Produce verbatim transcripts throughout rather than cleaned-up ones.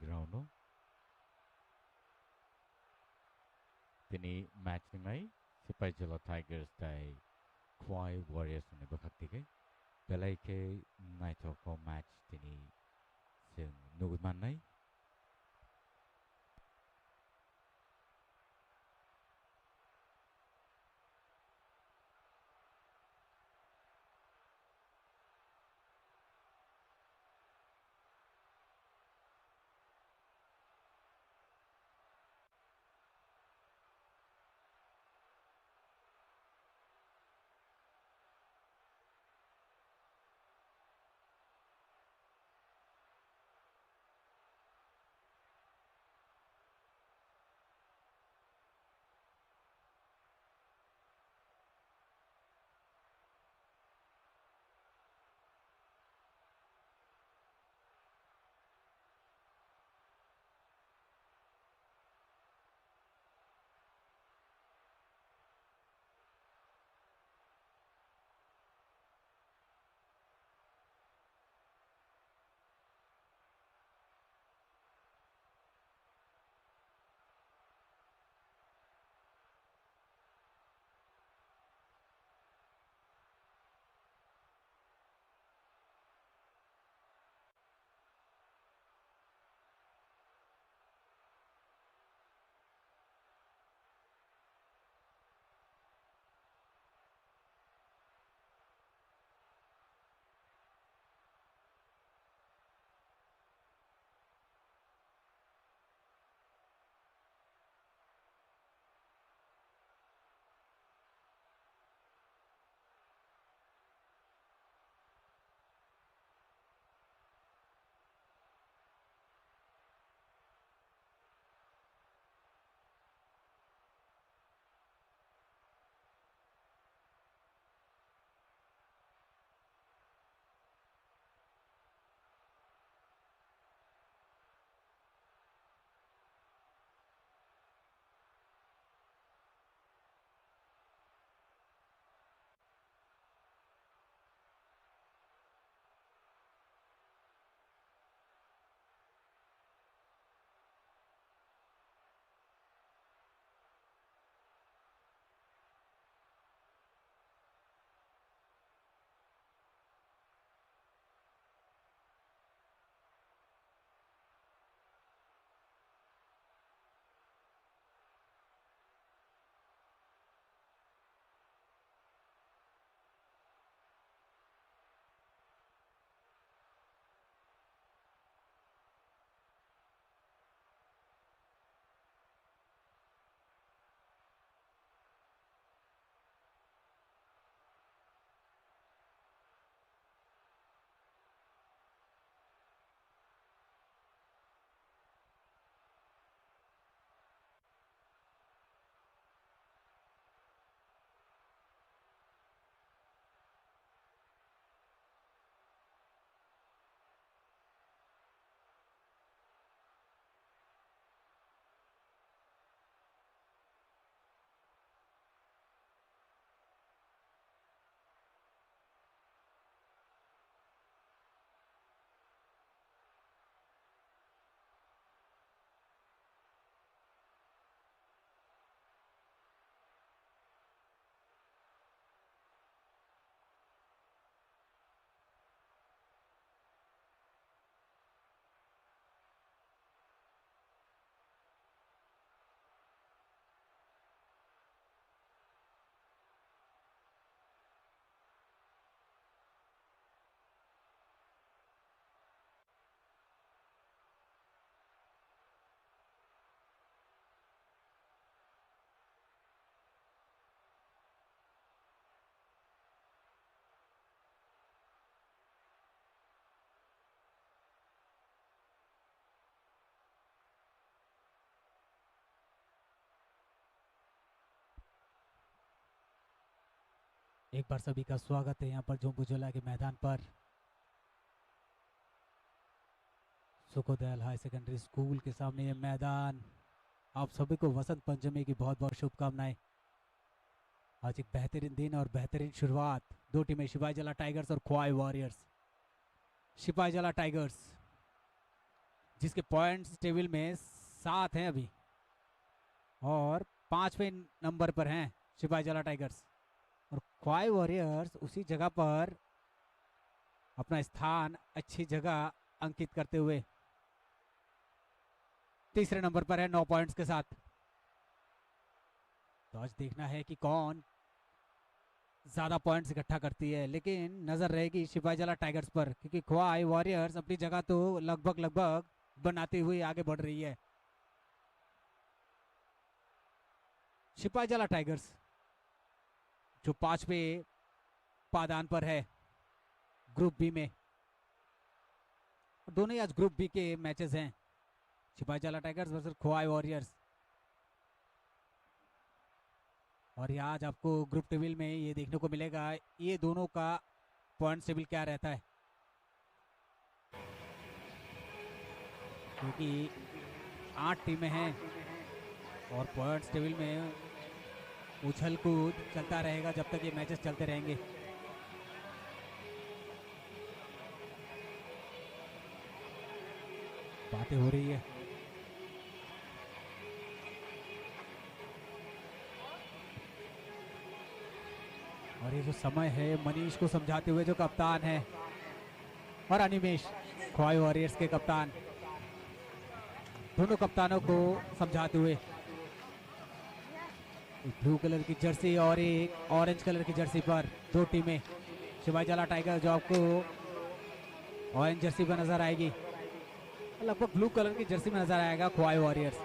Ground o tini match wngnai Sipaijala Tigers tai Khwai Warriors ni bwkhak twi khe. Belai khe naithok o match tini chwng nugwi mannai. एक बार सभी का स्वागत है यहाँ पर झुम्पू झूला के मैदान पर। सुखोदयाल हाई सेकेंडरी स्कूल के सामने ये मैदान। आप सभी को वसंत पंचमी की बहुत बहुत शुभकामनाएं। आज एक बेहतरीन दिन और बेहतरीन शुरुआत। दो टीमें शिपाई जला टाइगर्स और ख्वाई वॉरियर्स। शिपाई जला टाइगर्स जिसके पॉइंट्स टेबल में सात हैं अभी और पाँचवें नंबर पर हैं सिपाही जला टाइगर्स। और ख्वाई वॉरियर्स उसी जगह पर अपना स्थान अच्छी जगह अंकित करते हुए तीसरे नंबर पर है नौ पॉइंट्स के साथ। तो आज देखना है कि कौन ज्यादा पॉइंट्स इकट्ठा करती है, लेकिन नजर रहेगी सिपाही जला टाइगर्स पर, क्योंकि ख्वाई वॉरियर्स अपनी जगह तो लगभग लगभग बनाते हुए आगे बढ़ रही है। सिपाही जला टाइगर्स जो पांचवे पायदान पर है ग्रुप बी में, दोनों ही आज ग्रुप बी के मैचेस हैं, सिपाही जला टाइगर्स वर्सेस खोआई वॉरियर्स। और ये आज आपको ग्रुप टेबल में ये देखने को मिलेगा, ये दोनों का पॉइंट्स टेबल क्या रहता है, क्योंकि आठ टीमें हैं और पॉइंट्स टेबल में उछल कूद चलता रहेगा जब तक ये मैचेस चलते रहेंगे। बातें हो रही है। और ये जो समय है, मनीष को समझाते हुए जो कप्तान है, और अनिमेश, खोआई वॉरियर्स के कप्तान, दोनों कप्तानों को समझाते हुए, एक ब्लू कलर की जर्सी और एक ऑरेंज कलर की जर्सी पर दो टीमें, सिपाही जला टाइगर जो आपको ऑरेंज जर्सी पर नजर आएगी, लगभग ब्लू कलर की जर्सी में नजर आएगा खोआई वॉरियर्स।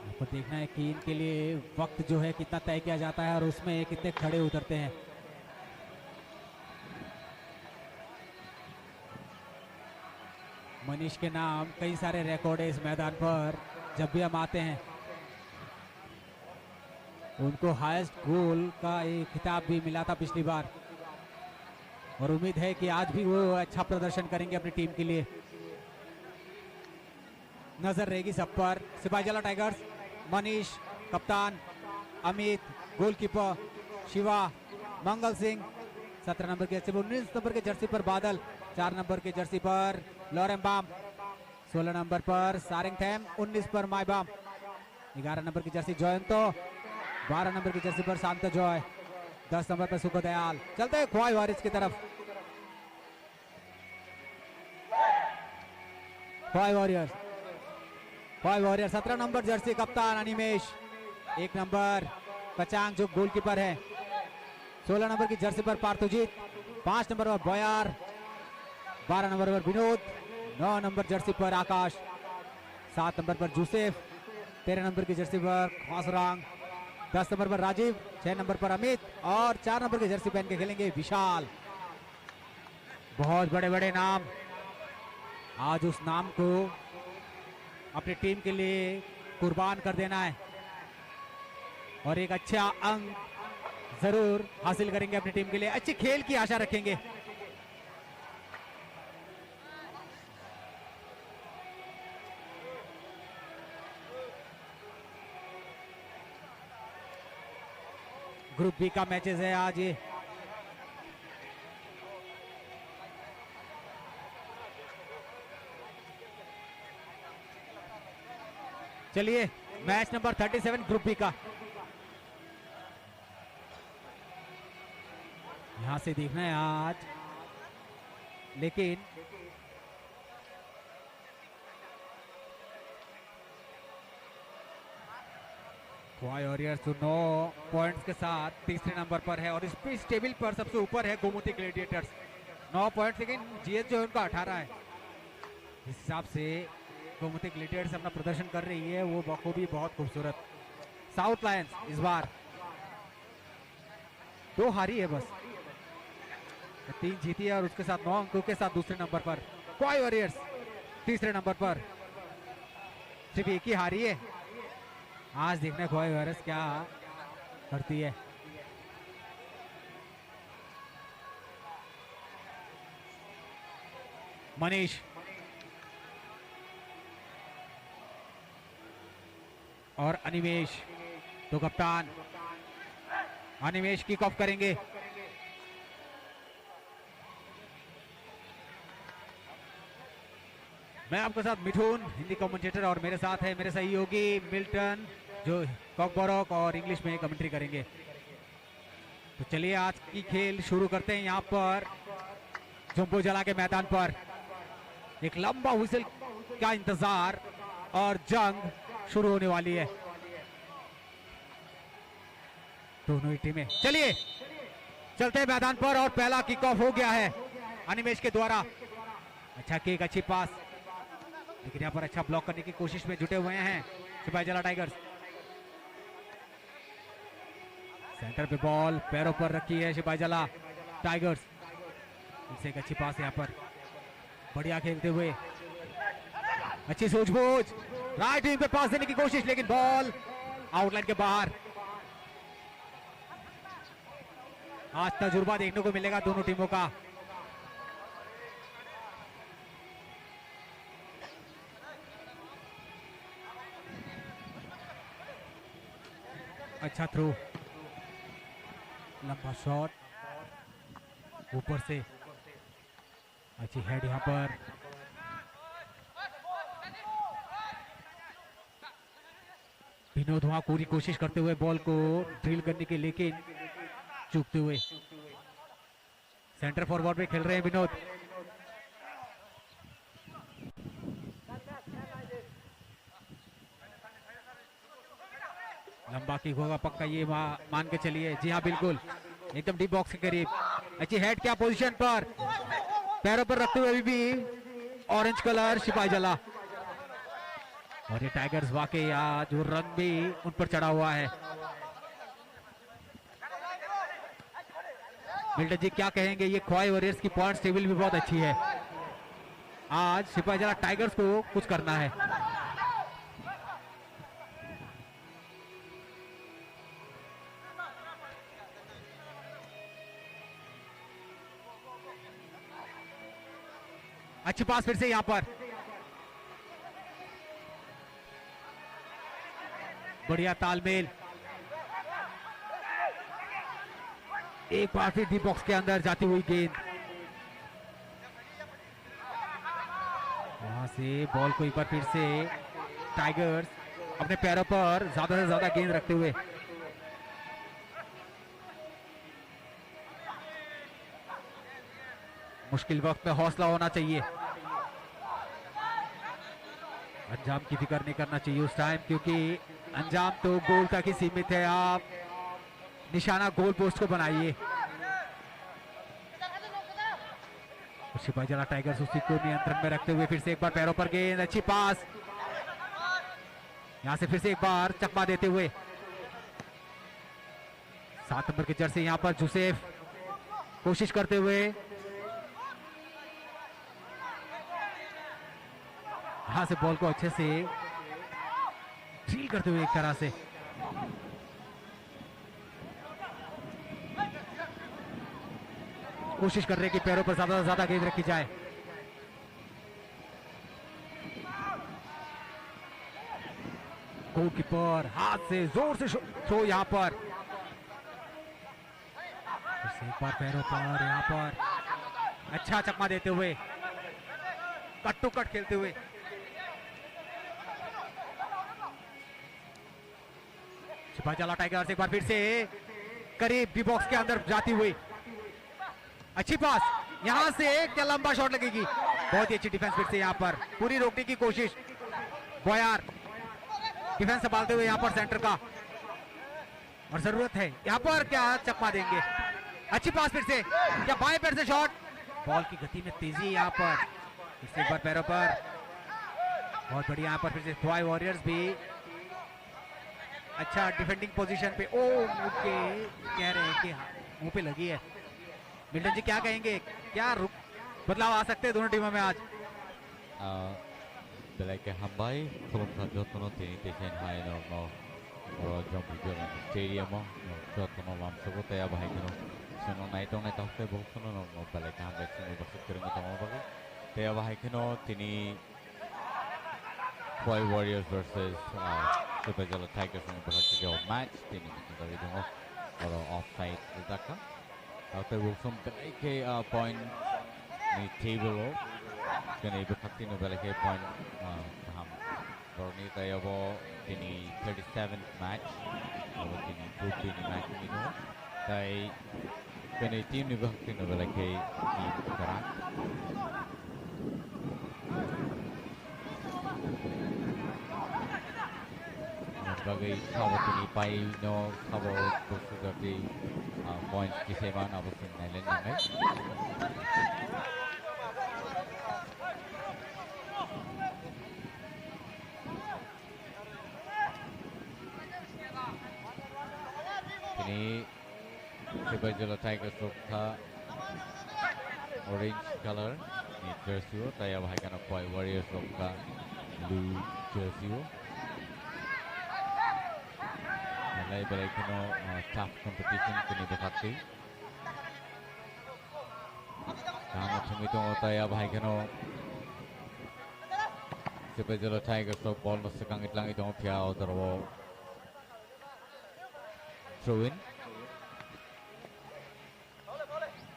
आपको देखना है कि इनके लिए वक्त जो है कितना तय किया जाता है और उसमें ये कितने खड़े उतरते हैं। मनीष के नाम कई सारे रिकॉर्ड है इस मैदान पर। जब भी हम आते हैं, उनको हाईएस्ट गोल का ये खिताब भी मिला था पिछली बार, और उम्मीद है कि आज भी वो अच्छा प्रदर्शन करेंगे अपनी टीम के लिए। नजर रहेगी सब पर। सिपाही जला टाइगर्स, मनीष कप्तान, अमित गोलकीपर, शिवा, मंगल सिंह सत्रह नंबर के जर्सी पर, उन्नीस नंबर के जर्सी पर बादल, चार नंबर के जर्सी पर लोरेम्बाम, सोलह नंबर पर सारिंगथेम, उन्नीस पर माइबाम, ग्यारह नंबर की जर्सी जयंतो, बारह नंबर की जर्सी पर शांत जॉय, दस नंबर पर सुखदयाल। चलते हैं खोआई वॉरियर्स की तरफ। खोआई वॉरियर्स, खोआई वॉरियर्स, सत्रह नंबर जर्सी कप्तान अनिमेश, एक नंबर कचांग जो गोलकीपर है, सोलह नंबर की जर्सी पर पार्थुजीत, पाँच नंबर पर बयार, बारह नंबर पर विनोद, नौ नंबर जर्सी पर आकाश, सात नंबर पर जोसेफ, तेरह नंबर की जर्सी पर खसरांग, दस नंबर पर राजीव, छह नंबर पर अमित और चार नंबर की जर्सी पहन के खेलेंगे विशाल। बहुत बड़े बड़े नाम, आज उस नाम को अपनी टीम के लिए कुर्बान कर देना है और एक अच्छा अंक जरूर हासिल करेंगे अपनी टीम के लिए। अच्छे खेल की आशा रखेंगे। ग्रुप बी का मैचेस है आज ये। चलिए, match number thirty seven group B का। यहाँ से देखना है आज, लेकिन खोआई वॉरियर्स जो नौ पॉइंट्स के साथ तीसरे नंबर पर है और इस, इस टेबल पर सबसे ऊपर है गोमती ग्लेडिएटर्स, नौ पॉइंट्स, लेकिन जीएस जो है उनका अठारह है। इस हिसाब से गोमती ग्लेडिएटर्स अपना प्रदर्शन कर रही है, वो बखूबी बहुत खूबसूरत। साउथ लायंस इस बार दो हारी है बस, तीन जीती है और उसके साथ नौ अंकों के साथ दूसरे नंबर पर। खोआई वॉरियर्स तीसरे नंबर पर सिर्फ एक ही हारी है। आज देखना है खोआई वॉरियर्स क्या करती है। मनीष और अनिमेश, तो कप्तान अनिमेश किक ऑफ करेंगे। मैं आपके साथ मिठुन, हिंदी कमेंटेटर, और मेरे साथ है मेरे सहयोगी मिल्टन, जो कॉकबरॉक और इंग्लिश में कमेंट्री करेंगे। तो चलिए, आज की खेल शुरू करते हैं। यहाँ पर जंबो जला के मैदान पर एक लंबा व्हिसल का इंतजार और जंग शुरू होने वाली है। दोनों ही टीमें, चलिए, चलते हैं मैदान पर। और पहला किक ऑफ हो गया है अनिमेश के द्वारा। अच्छा किक, अच्छी पास, लेकिन यहाँ पर अच्छा ब्लॉक करने की कोशिश में जुटे हुए हैं सिपाही जला टाइगर्स। सेंटर पे बॉल पैरों पर रखी है सिपाही जला टाइगर्स। फिर से एक अच्छी पास यहाँ पर, बढ़िया खेलते हुए, अच्छी सूझबूझ, राइट विंग पे पास देने की कोशिश, लेकिन बॉल आउटलाइन के बाहर। आज तजुर्बा देखने को मिलेगा दोनों टीमों का। अच्छा थ्रो, लंबा शॉट, ऊपर से अच्छी हेड यहाँ पर। विनोद वहां पूरी कोशिश करते हुए बॉल को ड्रिल करने की, लेकिन चूकते हुए। सेंटर फॉरवर्ड में खेल रहे हैं विनोद। लंबा किक होगा पक्का, ये मा-, मान के चलिए। जी हाँ, बिल्कुल, एकदम डीप बॉक्स के करीब। अच्छी हेड, क्या पोजीशन पर, पैरों पर रखते हुए अभी भी ऑरेंज कलर सिपाही जला। और ये टाइगर्स वाकई आज वो रंग भी उन पर चढ़ा हुआ है। मिल्टन जी क्या कहेंगे, ये खोवाई वॉरियर्स की पॉइंट्स टेबल भी बहुत अच्छी है। आज सिपाही जला टाइगर्स को कुछ करना है। अच्छी पास फिर से यहाँ पर, बढ़िया तालमेल। एक बार फिर डीप बॉक्स के अंदर जाती हुई गेंद, वहां से बॉल को एक बार फिर से टाइगर्स अपने पैरों पर ज्यादा से ज्यादा गेंद रखते हुए। मुश्किल वक्त में हौसला होना चाहिए। अंजाम की फिक्र नहीं करना चाहिए उस टाइम, क्योंकि अंजाम तो गोल तक ही सीमित है। आप निशाना गोल पोस्ट को बनाइए। सिपाही जला टाइगर्स उसी को नियंत्रण में रखते हुए फिर से एक बार पैरों पर गेंद, अच्छी पास। यहाँ से फिर से एक बार चकमा देते हुए सात नंबर के जर्सी यहाँ पर जोसेफ कोशिश करते हुए, यहाँ से बॉल को अच्छे से ड्रिल करते हुए एक तरह से कोशिश कर रहे हैं कि पैरों पर ज्यादा से ज्यादा गेंद रखी जाए। गोलकीपर हाथ से जोर से थ्रो यहाँ पर। फिर से एक बार पैरों पर, यहाँ पर अच्छा चकमा देते हुए, कट टू कट खेलते हुए सिपाही जला टाइगर्स एक बार फिर से करीब डी बॉक्स के अंदर जाती हुई। अच्छी पास, यहाँ से क्या लंबा शॉट लगेगी। बहुत ही अच्छी डिफेंस फिर से यहाँ पर, पूरी रोकने की कोशिश। बॉयर डिफेंस संभालते हुए यहाँ पर सेंटर का, और जरूरत है यहाँ पर, क्या चकमा देंगे। अच्छी पास फिर से, क्या बाएं पैर से शॉट। बॉल की गति में तेजी है यहाँ पर, फिर से एक बार पैरों पर। बहुत बढ़िया यहाँ पर फिर से खोवाई वॉरियर्स भी अच्छा डिफेंडिंग पोजीशन पे। ओ, मुंह के कह रहे हैं कि हाँ, मुंह पे लगी है। मिल्टन जी क्या कहेंगे, क्या रुक बदलाव आ सकते हैं दोनों टीमों में आज? Ah, belai khe hambai, khulumkha jotono tini teisen hai norokno oro Jompuijala stadium o jotono lamsogo tei abo hai kheno chwngno naitok naitok khe bo kheno norokno belai khe hambai chwngno bwswk kwrwngwi tongma bagwi. Tei abo hai kheno tini Khowai Warriors versus, ah, Sipaijala Tigers ni bwkhak twi match tini muchungwi tongo. Oro offside rijak kha. Tei Wilson belai khe, ah, point ni table o Kwnwi bwkhaktwi no belai khe point, ah, kaham. Borokni tai obo tini thirty-seventh match. Obo tini group B ni match wngwi tongo. Tai kwnwi team ni bwkhaktwi no belai khe team kwrak. Aboni bagwi sabo tini pai no sabo bwswk jagwi, ah, points kisaima abo chwng nailai nangnai. Tini Sipaijala Tigers rok kha orange colour ni jersey o, tai abo hai kheno Khowai Warriors rok kha blue jersey o. Belai belai kheno, ah, tough competition tini bwkhaktwi. Kaham thumwi tongo, tai abo hai kheno Sipaijala Tigers rok ball no swkangwi tlangwi tongo, phiya o jora o throw in.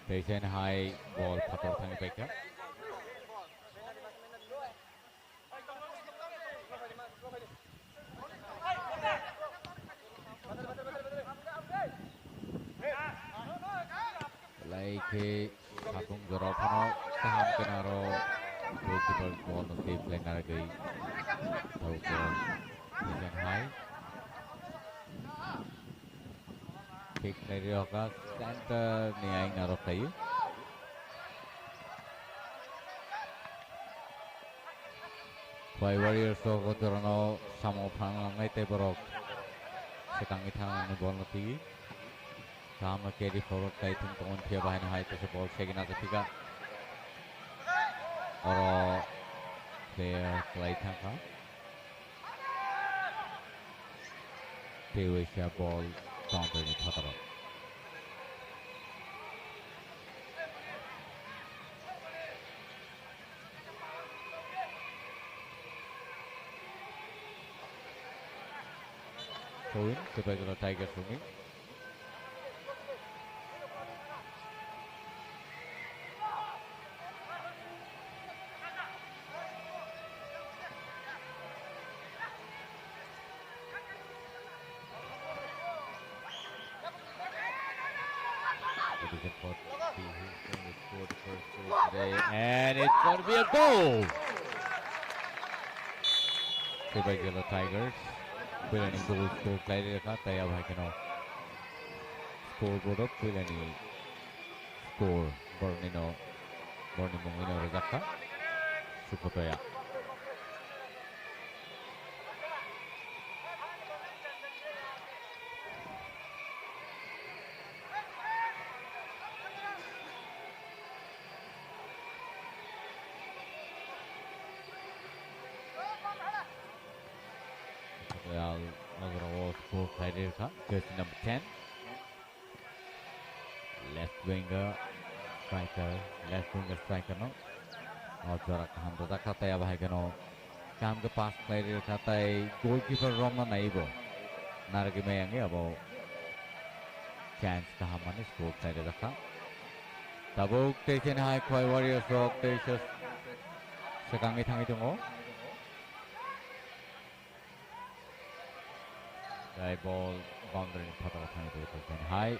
Teisen hai ball phatar thangwi paikha. Belai khe satung jora phano kaham khe aro goalkeeper ball no save khlai narwgwi thangkha. Teisen hai. Kick khlai rwkha center ni aina rok khlaiwi. Khowai Warriors rok o jorano samung phang langnai tei borok swkangwi thang langnai ball no twiwi. Kaham no carry forward khlai thung tongo, phiya bahai no hai kaisa ball segwi najaphika. Oro player khlai thangkha. Tei waisa ball boundary ni phataro. Throw in, Sipaijala Tigers rokni. It is a forty who's going to score the first goal today, and it's going to be a goal. Sipaijala Tigers puilani goal score khlai rwkha, tai abo hai kheno scoreboard o puilani score borokni no, borokni mungwi no rwjak kha Sukhotoya. Real Agro score khlai rwkha, jersey number ten. Left winger striker, left winger striker no o jora kaham rwjak kha, tai abo hai kheno kaham khe pass khlai rwkha, tai goalkeeper romna naibo narwgwi maya wngwi abo chance kaham mani score khlai rwjak kha. Tabuk tei khe hai Khowai Warriors rok tei se swkangwi thangwi tongo. Tei ball boundary ni phataro thangwi tongwi tongkha hai.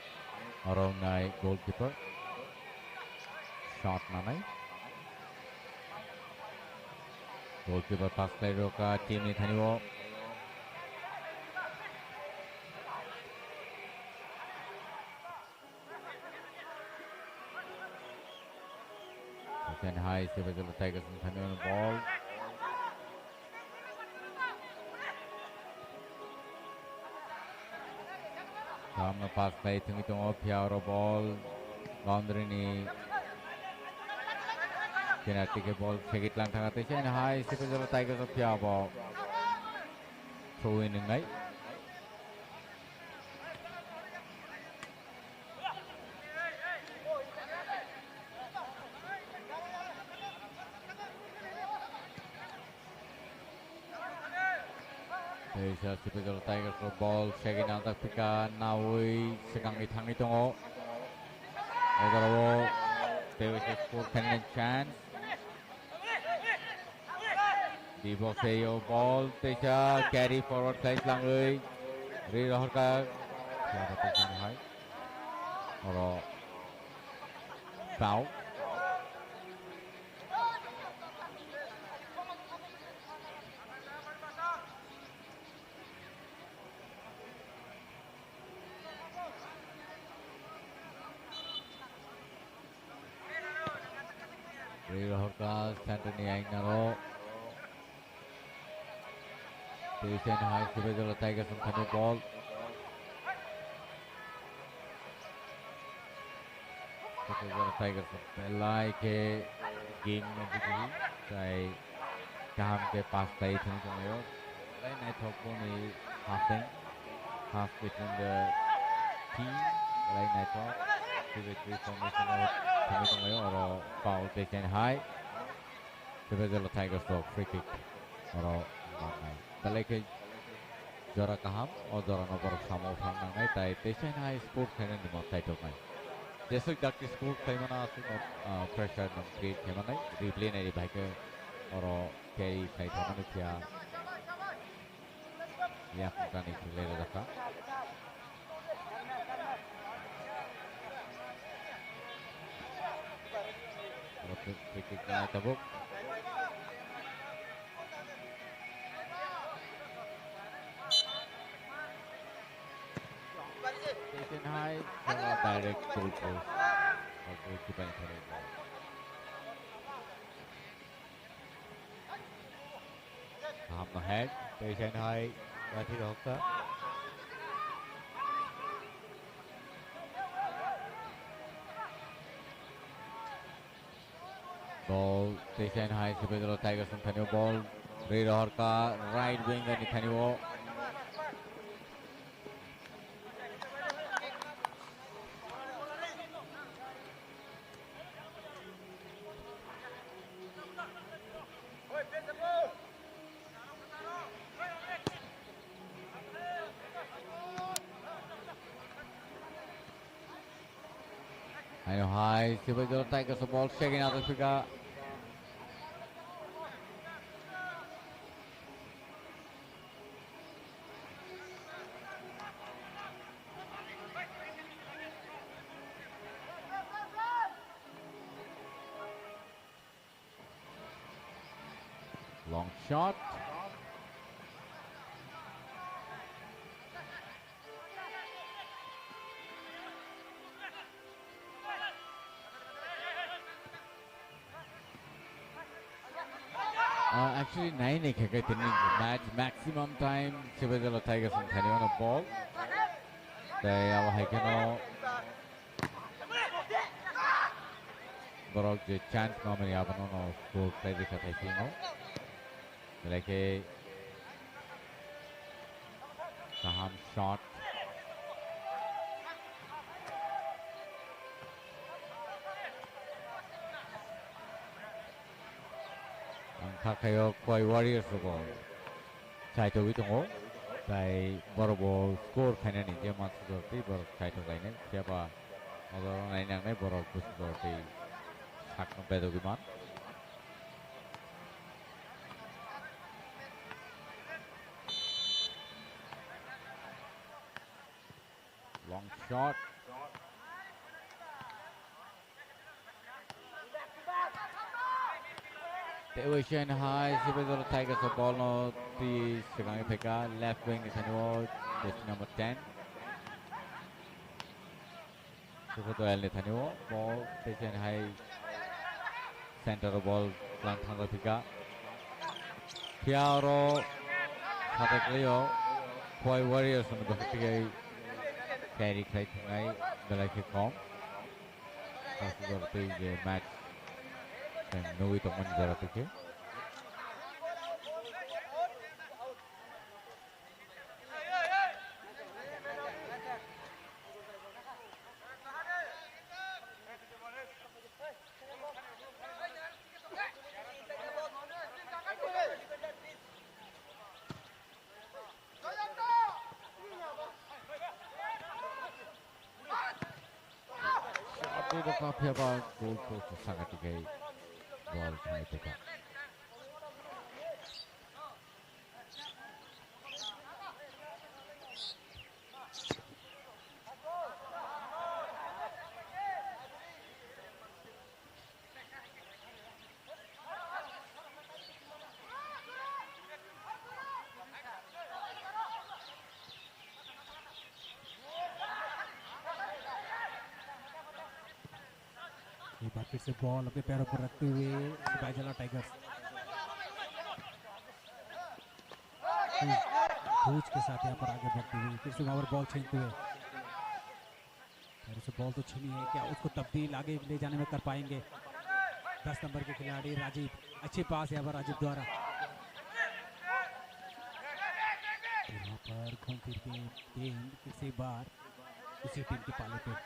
Oro wngnai goalkeeper. Shot nanai. Goalkeeper pass khlai rwkha team ni thani o. Second high, Sipaijala Tigers ni thani o ball. Kaham no pass khlai thangwi tongo, phiya oro ball boundary ni penalty khe ball segwi tlang thangkha, tei se hai Sipaijala Tigers o phiya bo throw in wngnai. Teisa Sipaijala Tigers o ball segwi naljak phika, naui swkangwi thangwi tongo. O jorao teisa score khainani chance. Tei bo seyo ball teisa carry forward khlai slangwi ri rohorkha. Hai. Oro foul. Ri rohorkha center ni aina ro. Tei sen hai Sibajala Tigers ni thani ball. Sibajala Tigers belai khe game no bidi tai kaham khe pass tai thani tonglaio. Belai naithok boni hapeng. Half between the team, belai naithok. Three by three formation o thangwi tonglaio, oro foul tei sen hai. Sibajala Tigers rok free kick oro mannai. Belai khe jora kaham, o jora no borok samo phang nangnai, tai tei sen hai score khainani man kaitornai. Jesuk dakti score khaimano aswk no, ah, pressure no create khaimanai. Replay nai ri bai khe oro carry khai thangmani phiya. Yakungtani thulai rwjakha. Oro free kick nai tabuk. Tei sen hai, direct goal post. Goal post kibai thari. Kaham no head, tei sen hai, lathi rohorkha. Ball, tei sen hai, Sibajala Tigers ni thani o ball, ri rohorkha, right winger ni thani o. Haino hai, Sibajala Tigers o ball second out o phika. Long shot. Uh, actually, nine ni khe tini match maximum time Sibajala Tigers ni thani o ball. Tei abo hai kheno borok je chance mamani abono no score khlai rikha thai sino. Belai khe kaham shot. Ang kha khaio Khowai Warriors rokbo chaithogwi tongo, tai borokbo score khainani je mansukjak tei borok chaithok lainai, phiya ba oro nainangnai borok bwswk tei sakno bedogwi man. Long shot. Tei bai sen hai Sibajala Tigers o ball no twi swkang phaikha left wing ni thani o jersey number ten. Sukoto el ni thani o ball tei sen hai center o ball tlang thang rw phaikha. Phiya oro satai kwlai o Khowai Warriors ni bwkhak twi carry khlai thangnai belai khe kom. Aswk jora twi je match nugwi tongmani jora twi khe. Shot ni bokha phiya ba goal post saka twi khe ball thangwi tongkha. फिर से बॉल अपने पैरों पर रखते हुए सिपाही जला टाइगर्स बूझ के साथ यहाँ पर आगे बढ़ते हुए फिर से वहाँ पर बॉल छीनते हुए, फिर से बॉल तो छीनी है, क्या उसको तब्दील आगे ले जाने में कर पाएंगे? दस नंबर के खिलाड़ी राजीव, अच्छी पास यहाँ पर राजीव द्वारा। यहाँ पर घूम फिर के गेंद फिर से एक बार उसी टीम के पाले पे।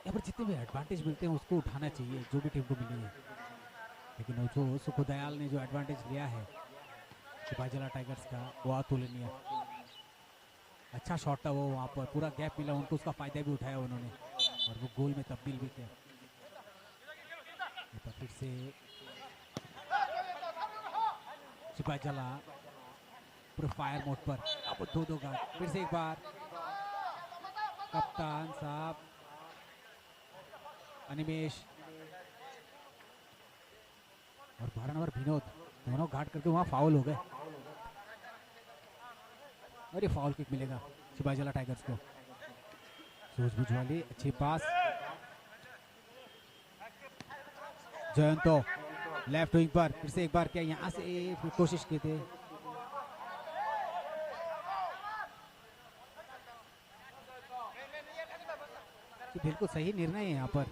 यहाँ पर जितने भी एडवांटेज मिलते हैं उसको उठाना चाहिए, जो भी टीम को मिली है। लेकिन वो जो सुखदयाल ने जो एडवांटेज लिया है सिपाही जला टाइगर्स का, वो अतुलनीय। अच्छा शॉट था वो, वहाँ पर पूरा गैप मिला उनको, उसका फायदा भी उठाया उन्होंने और वो गोल में तब्दील भी किया। एक बार फिर से सिपाही जला पूरे फायर मोड पर, अब दो दो गार्ड, फिर से एक बार कप्तान साहब अनिमेश और बारह नंबर विनोद दोनों गार्ड करके वहाँ फाउल हो गए। और ये फाउल किक मिलेगा सिपाही जला टाइगर्स को। सूझबूझ वाली अच्छी पास। जयंतो लेफ्ट विंग पर फिर से एक बार क्या यहाँ से फिर कोशिश की थी। ये बिल्कुल सही निर्णय है यहाँ पर।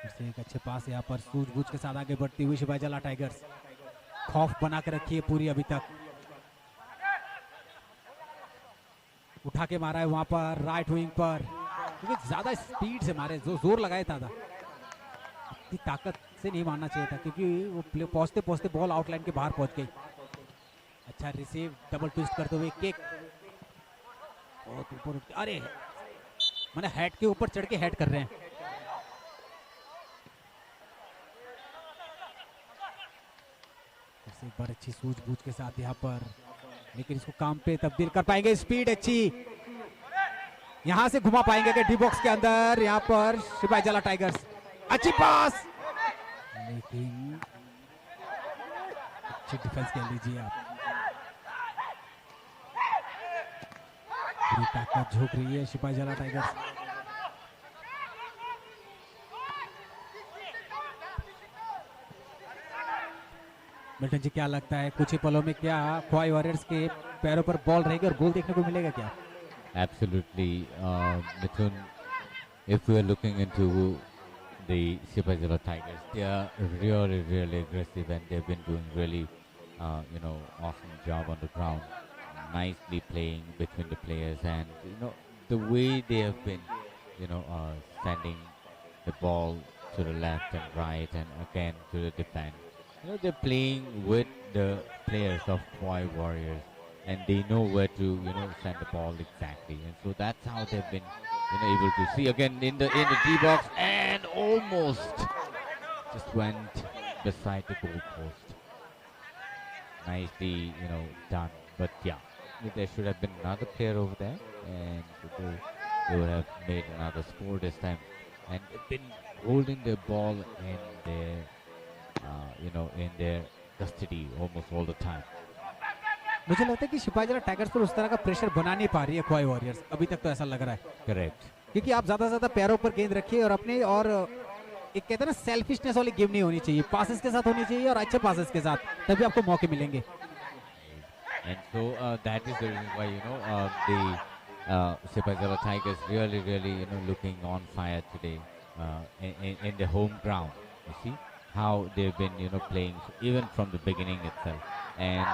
फिर से एक अच्छे पास यहाँ पर सूझबूझ के साथ आगे बढ़ती हुई सिपाही जला टाइगर्स। खौफ बना के रखी है पूरी अभी तक। उठा के मारा है वहां पर राइट विंग पर, क्योंकि ज्यादा स्पीड से मारे, जो जोर लगाया था, था। इतनी ताकत से नहीं मारना चाहिए था, क्योंकि वो प्ले-, पहुंचते पहुंचते बॉल आउटलाइन के बाहर पहुंच गई। अच्छा रिसीव, डबल ट्विस्ट करते हुए किक। बहुत ऊपर उठ-, अरे, मैंने हेड के ऊपर चढ़ के हेड कर रहे हैं। फिर से एक बार अच्छी सूझबूझ के साथ यहाँ पर, लेकिन इसको काम पे तब्दील कर पाएंगे। स्पीड अच्छी, यहाँ से घुमा पाएंगे कि डी बॉक्स के अंदर। यहाँ पर सिपाही जला टाइगर्स, अच्छी पास, लेकिन अच्छी डिफेंस खेल लीजिए आप। पूरी ताकत झोंक रही है सिपाही जला टाइगर्स। मिल्टन जी, क्या लगता है कुछ ही पलों में क्या खोवाई वॉरियर्स के पैरों पर बॉल रहेगी और गोल देखने को मिलेगा क्या? Absolutely, uh, Mithun, if we are looking into the Sipaijala Tigers, they are really, really aggressive and they've been doing really, uh, you know, awesome job on the ground, nicely playing between the players, and, you know, the way they have been, you know, uh, sending the ball to the left and right and again to the defense. You know, they're playing with the players of Khwai Warriors, and they know where to, you know, send the ball exactly. And so that's how they've been, you know, able to see again in the, in the D box and almost just went beside the goal post. Nicely, you know, done. But yeah, there should have been another player over there, and they, they would have made another score this time. And they've been holding the ball in their, uh, you know, in their custody almost all the time. मुझे लगता है कि सिपाही जला टाइगर्स पर उस तरह का प्रेशर बना नहीं पा रही है खोवाई वॉरियर्स, अभी तक तो ऐसा लग रहा है। Correct. क्योंकि आप ज्यादा से ज्यादा पैरों पर गेंद रखिए और अपने, और एक कहते हैं ना, सेल्फिशनेस वाली गेम नहीं होनी चाहिए, पासेस के साथ होनी चाहिए और अच्छे पासेस के साथ, तभी आपको मौके मिलेंगे। And so, uh, that is the reason why, you know, uh, the, uh, Sipaijala Tigers really, really, you know, looking on fire today, uh, in, in, in the home ground. You see how they've been, you know, playing even from the beginning itself. And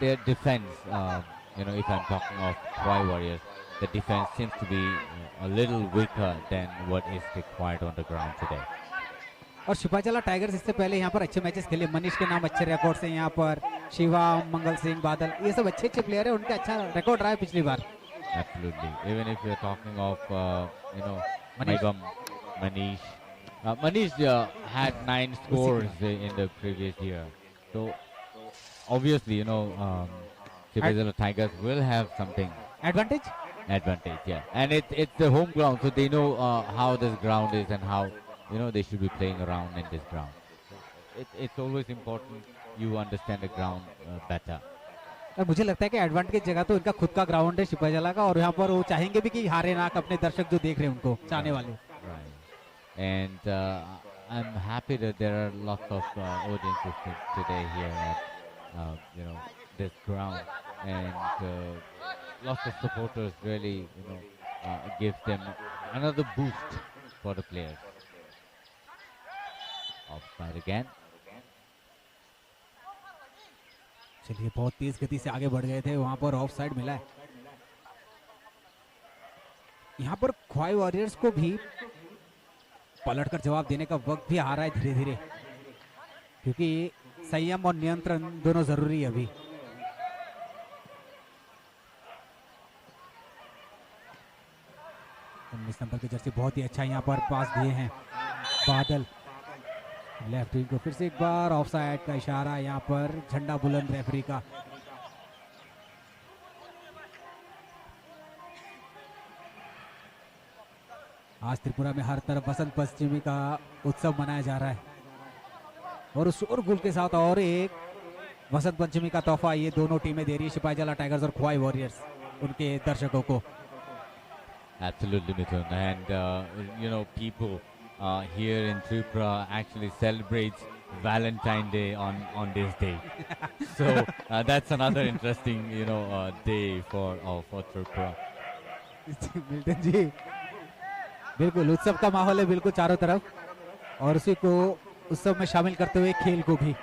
their defense, um, you know, if I'm talking of Khwai Warriors, the defense seems to be a little weaker than what is required on the ground today. और सिपाही जला टाइगर्स इससे पहले यहाँ पर अच्छे मैचेस खेले, मनीष के नाम अच्छे रिकॉर्ड्स हैं यहाँ पर, शिवा, मंगल सिंह, बादल, ये सब अच्छे अच्छे प्लेयर हैं, उनका अच्छा रिकॉर्ड रहा है पिछली बार। Absolutely. Even if you're talking of, uh, you know, Manish. Maibam, Manish. Uh, Manish, uh, had nine scores in the previous year. So, obviously, you know, um, Sipaijala Tigers will have something. Advantage? advantage, yeah. And it, it's the home ground, so they know uh, how this ground is and how, you know, they should be playing around in this ground. It, it's always important you understand the ground uh, better. और मुझे लगता है कि एडवांटेज जगह तो इनका खुद का ग्राउंड है सिपाही जला का, और यहाँ पर वो चाहेंगे भी कि हारे ना, अपने दर्शक जो देख रहे हैं उनको, चाहने वाले। Right. And uh, I'm happy that there are lots of uh, audiences t- today here at uh, you know, this ground, and uh, lots of supporters really, you know, uh, give them another boost for the players. Offside again. चलिए, बहुत तेज गति से आगे बढ़ गए थे, वहां पर ऑफ साइड मिला है। यहाँ पर ख्वाई वॉरियर्स को भी पलटकर जवाब देने का वक्त भी आ रहा है धीरे धीरे, क्योंकि संयम और नियंत्रण दोनों जरूरी है अभी। उन्नीस नंबर की जर्सी, बहुत ही अच्छा यहाँ पर पास दिए हैं बादल। लेफ्ट विंग को फिर से एक बार ऑफ साइड का इशारा, यहाँ पर झंडा बुलंद रेफरी का। आज त्रिपुरा में हर तरफ वसंत पंचमी का उत्सव मनाया जा रहा है और उस शोरगुल के साथ और एक वसंत पंचमी का तोहफा ये दोनों टीमें दे रही है, सिपाही जला टाइगर्स और खोवाई वॉरियर्स, उनके दर्शकों को। Absolutely, Mithun. And, uh, you know, people uh, here in Tripura actually celebrates Valentine Day on, on this day. So uh, that's another interesting, you know, uh, day for uh, for Tripura. Milton ji, बिल्कुल उत्सव का माहौल है बिल्कुल चारों तरफ, और उसी को उत्सव में शामिल करते हुए खेल को भी।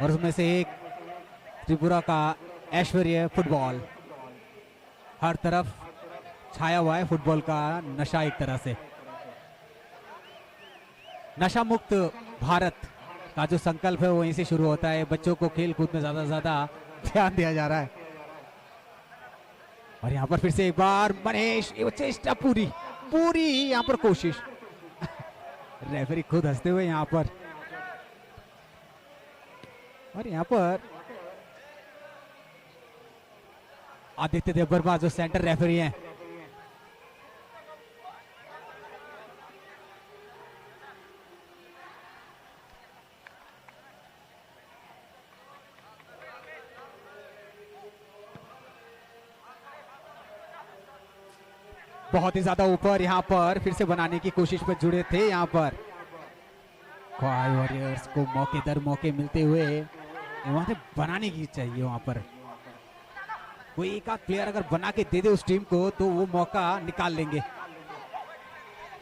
और उसमें से एक त्रिपुरा का ऐश्वर्य फुटबॉल, हर तरफ छाया हुआ है फुटबॉल का नशा एक तरह से। नशा मुक्त भारत का जो संकल्प है वो वहीं से शुरू होता है। बच्चों को खेल कूद में ज्यादा से ज्यादा ध्यान दिया जा रहा है। और यहाँ पर फिर से एक बार मनीष, ये चेष्टा पूरी, पूरी यहाँ पर कोशिश। रेफरी खुद हंसते हुए यहाँ पर। और यहाँ पर आदित्य देववर्मा जो सेंटर रेफरी हैं, बहुत ही ज्यादा ऊपर यहाँ पर फिर से बनाने की कोशिश पर जुड़े थे। यहाँ पर ख्वाई वॉरियर्स को मौके दर मौके मिलते हुए वहां से बनाने की चाहिए। वहां पर कोई एक आध प्लेयर अगर बना के दे दे उस टीम को तो वो मौका निकाल लेंगे।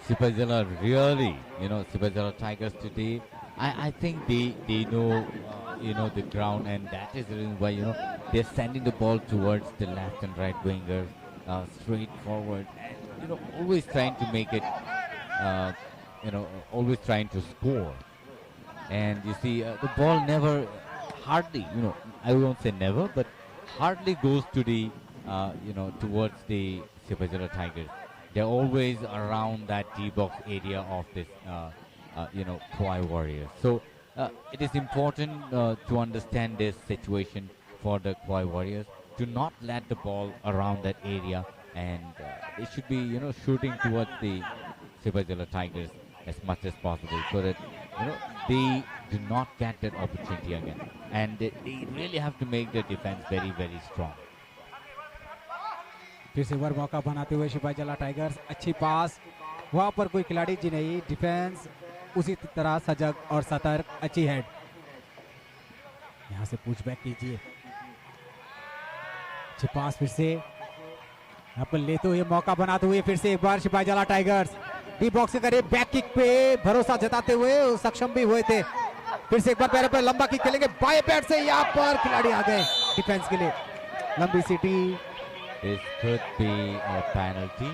Sipajala really, you know, Sipajala Tigers today. I, I think they they know, uh, you know, the ground, and that is the reason why, you know, they're sending the ball towards the left and right wingers, uh, straight forward, and, you know, always trying to make it, uh, you know, always trying to score. And you see, uh, the ball never, hardly, you know, I won't say never, but hardly goes to the, uh, you know, towards the Sipajala Tigers. They're always around that D box area of this, uh, uh, you know, Khowai Warriors. So uh, it is important uh, to understand this situation for the Khowai Warriors. Do not let the ball around that area, and uh, they should be, you know, shooting towards the Sipajala Tigers as much as possible, so that, you know, they do not get that opportunity again. And they, they really have to make their defense very, very strong. फिर से एक बार मौका बनाते हुए सिपाही जला टाइगर्स, अच्छी पास, वहां पर कोई खिलाड़ी जी नहीं, डिफेंस उसी तरह सजग और सतर्क। अच्छी हेड, यहाँ से पुश बैक कीजिए। अच्छी पास फिर से यहाँ पर लेते हुए मौका बनाते हुए फिर से एक बार सिपाही जला टाइगर्स डी बॉक्स के करीब बैक किक पे भरोसा जताते हुए सक्षम भी हुए थे। फिर से एक बार पैरों पर लंबा किक खेलेंगे, बाएं पैर से यहाँ पर खिलाड़ी आ गए डिफेंस के लिए। लंबी सीटी। This could be a penalty.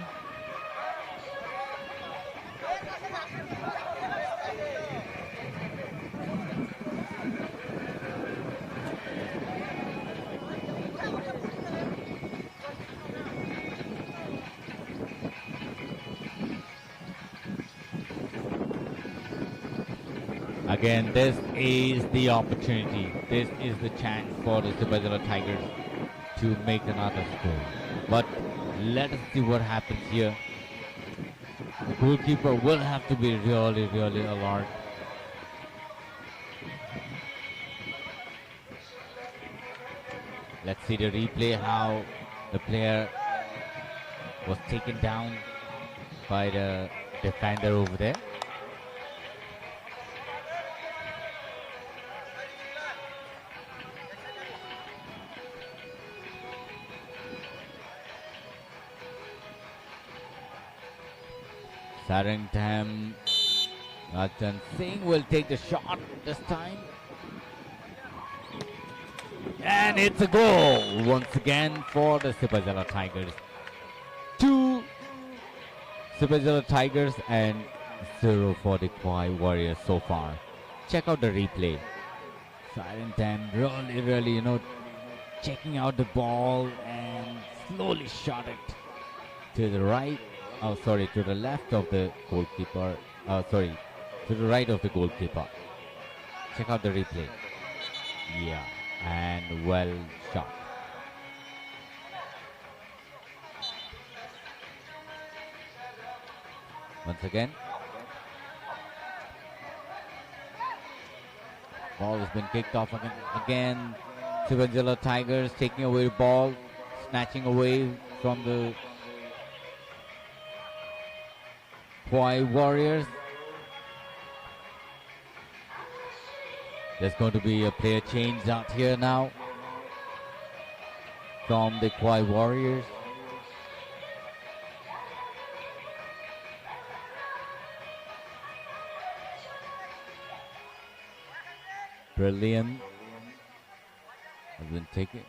Again, this is the opportunity. This is the chance for the Sipajala Tigers to make another score. But let us see what happens here. The goalkeeper will have to be really, really alert. Let's see the replay, how the player was taken down by the defender over there. Sarangtam, Rajan Singh will take the shot this time. And it's a goal once again for the Sipaijala Tigers. Two Sipaijala Tigers and zero for the Khwai Warriors so far. Check out the replay. Sarangtam really, really, you know, checking out the ball and slowly shot it to the right. Oh, sorry, to the left of the goalkeeper. Uh, sorry, to the right of the goalkeeper. Check out the replay. Yeah, and well shot. Once again, ball has been kicked off again. Again, Sipaijala Tigers taking away the ball, snatching away from the Khwai Warriors. There's going to be a player change out here now from the Khwai Warriors. Brilliant has been taken,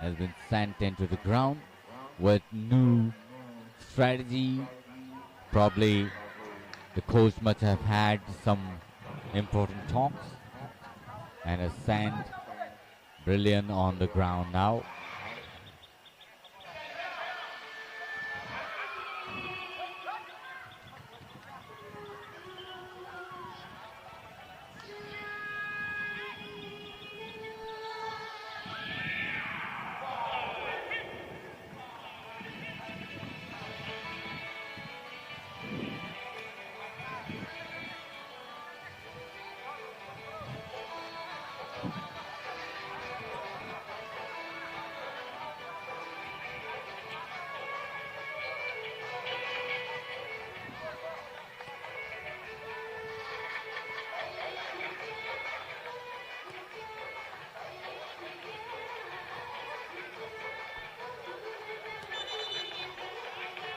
has been sent into the ground with new strategy. Probably the coach must have had some important talks and has sent Brilliant on the ground now.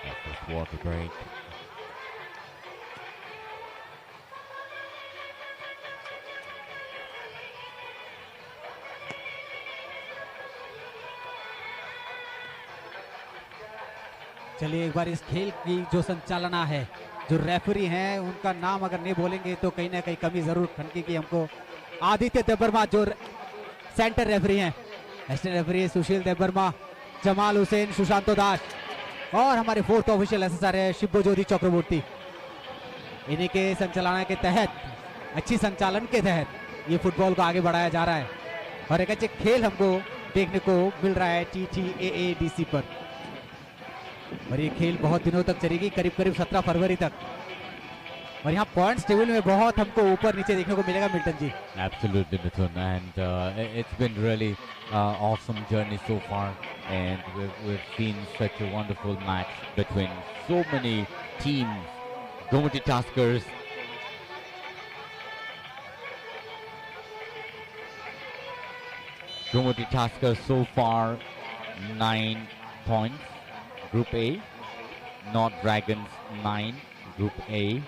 That was water break. चलिए, एक बार इस खेल की जो संचालना है, जो रेफरी हैं, उनका नाम अगर नहीं बोलेंगे तो कहीं ना कहीं कमी जरूर खनकेगी हमको। आदित्य देबबर्मा जो रे-, सेंटर रेफरी हैं, असिस्टेंट रेफरी सुशील देबबर्मा, जमाल हुसैन, सुशांतो दास और हमारे फोर्थ ऑफिशियल एसएसआर है शिब्बो ज्योति चक्रवर्ती। इन्हीं के संचालना के तहत, अच्छी संचालन के तहत ये फुटबॉल को आगे बढ़ाया जा रहा है और एक अच्छे खेल हमको देखने को मिल रहा है टीटीएएडीसी पर। और ये खेल बहुत दिनों तक चलेगी, करीब करीब सत्रह फरवरी तक। और यहाँ पॉइंट्स टेबल में बहुत हमको ऊपर नीचे देखने को मिलेगा, मिल्टन जी। Absolutely, Mithun, and, uh, i-, it's been really, uh, awesome journey so far, and we've, we've seen such a wonderful match between so many teams. Gumati Tuskers, Gumati Tuskers so far nine points, Group A. North Dragons nine, Group A.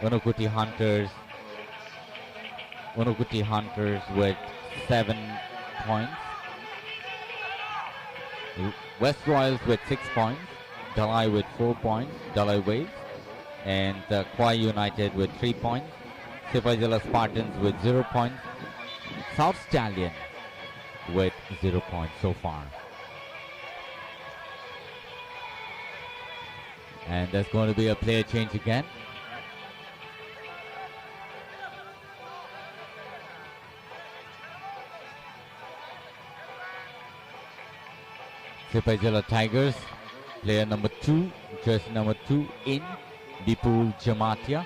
Unakoti Hunters, Unakoti Hunters with seven points. West Royals with six points. Dalai with four points, Dalai Waves. And, uh, Khwai United with three points. Sipaijala Spartans with zero points. South Stallion with zero points so far. And there's going to be a player change again. Sipaijala Tigers, player number two, jersey number two in Bipul Jamatia.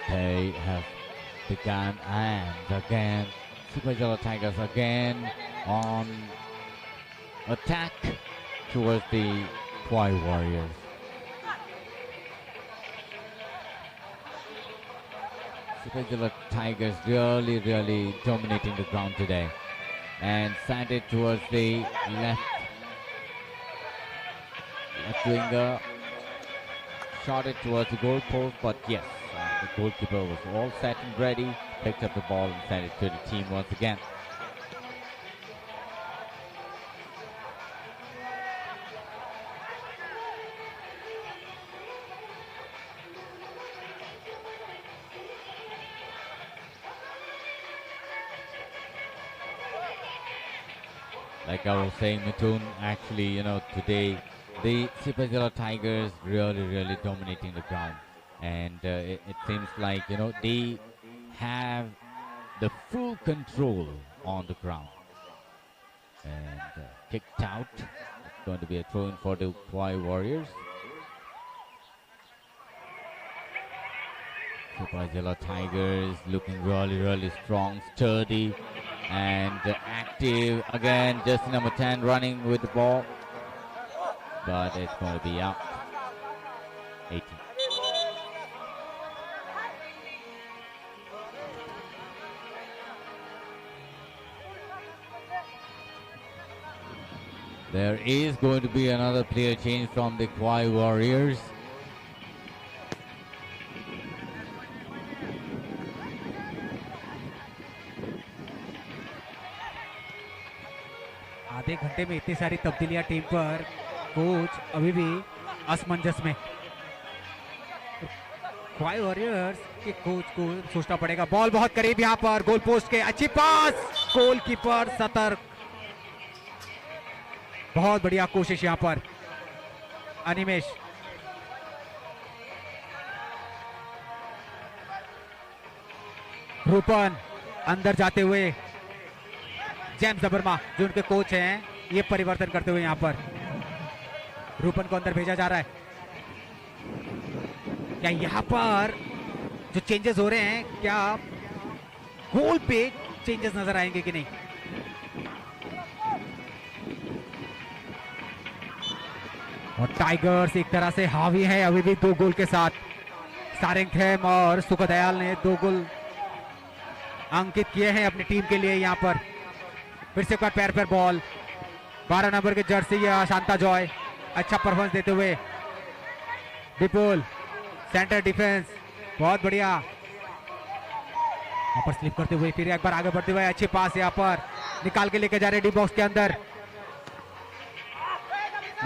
They have begun and again, Sipaijala Tigers again on attack towards the Khwai Warriors. Sipaijala Tigers really, really dominating the ground today. And sent it towards the left, left winger. Shot it towards the goalpost, but yes, uh, the goalkeeper was all set and ready, picked up the ball and sent it to the team once again. Like I was saying, Mithun, actually, you know, today the Sipaijala Tigers really, really dominating the ground, and uh, it, it seems like, you know, they have the full control on the ground. And uh, kicked out. It's going to be a throw in for the Khwai Warriors. Sipaijala Tigers looking really, really strong, sturdy, and uh, active. Again, jersey number ten running with the ball, but it's going to be out. eighteen. There is going to be another player change from the Khwai Warriors. आधे घंटे में इतनी सारी तब्दीलियां टीम पर, कोच अभी भी असमंजस में। ख्वाई वॉरियर्स के कोच को सोचना पड़ेगा। बॉल बहुत करीब यहाँ पर गोल पोस्ट के, अच्छी पास, गोलकीपर सतर्क। बहुत बढ़िया कोशिश यहाँ पर अनिमेश। रूपन अंदर जाते हुए, जेम्स वर्मा जो उनके कोच हैं, ये परिवर्तन करते हुए यहाँ पर रूपन को अंदर भेजा जा रहा है। क्या यहाँ पर जो चेंजेस हो रहे हैं, क्या गोल पे चेंजेस नजर आएंगे कि नहीं? और टाइगर्स एक तरह से हावी है अभी भी दो गोल के साथ। सारेंगथेम और सुखदयाल ने दो गोल अंकित किए हैं अपनी टीम के लिए। यहाँ पर फिर से एक बार पैर पर बॉल, बारह नंबर के जर्सी, अ, शांता जॉय अच्छा परफॉर्मेंस देते हुए। विपुल, सेंटर डिफेंस, बहुत बढ़िया। यहाँ पर स्लिप करते हुए फिर एक बार आगे बढ़ते हुए, अच्छे पास यहाँ पर निकाल के लेके जा रहे डी बॉक्स के अंदर,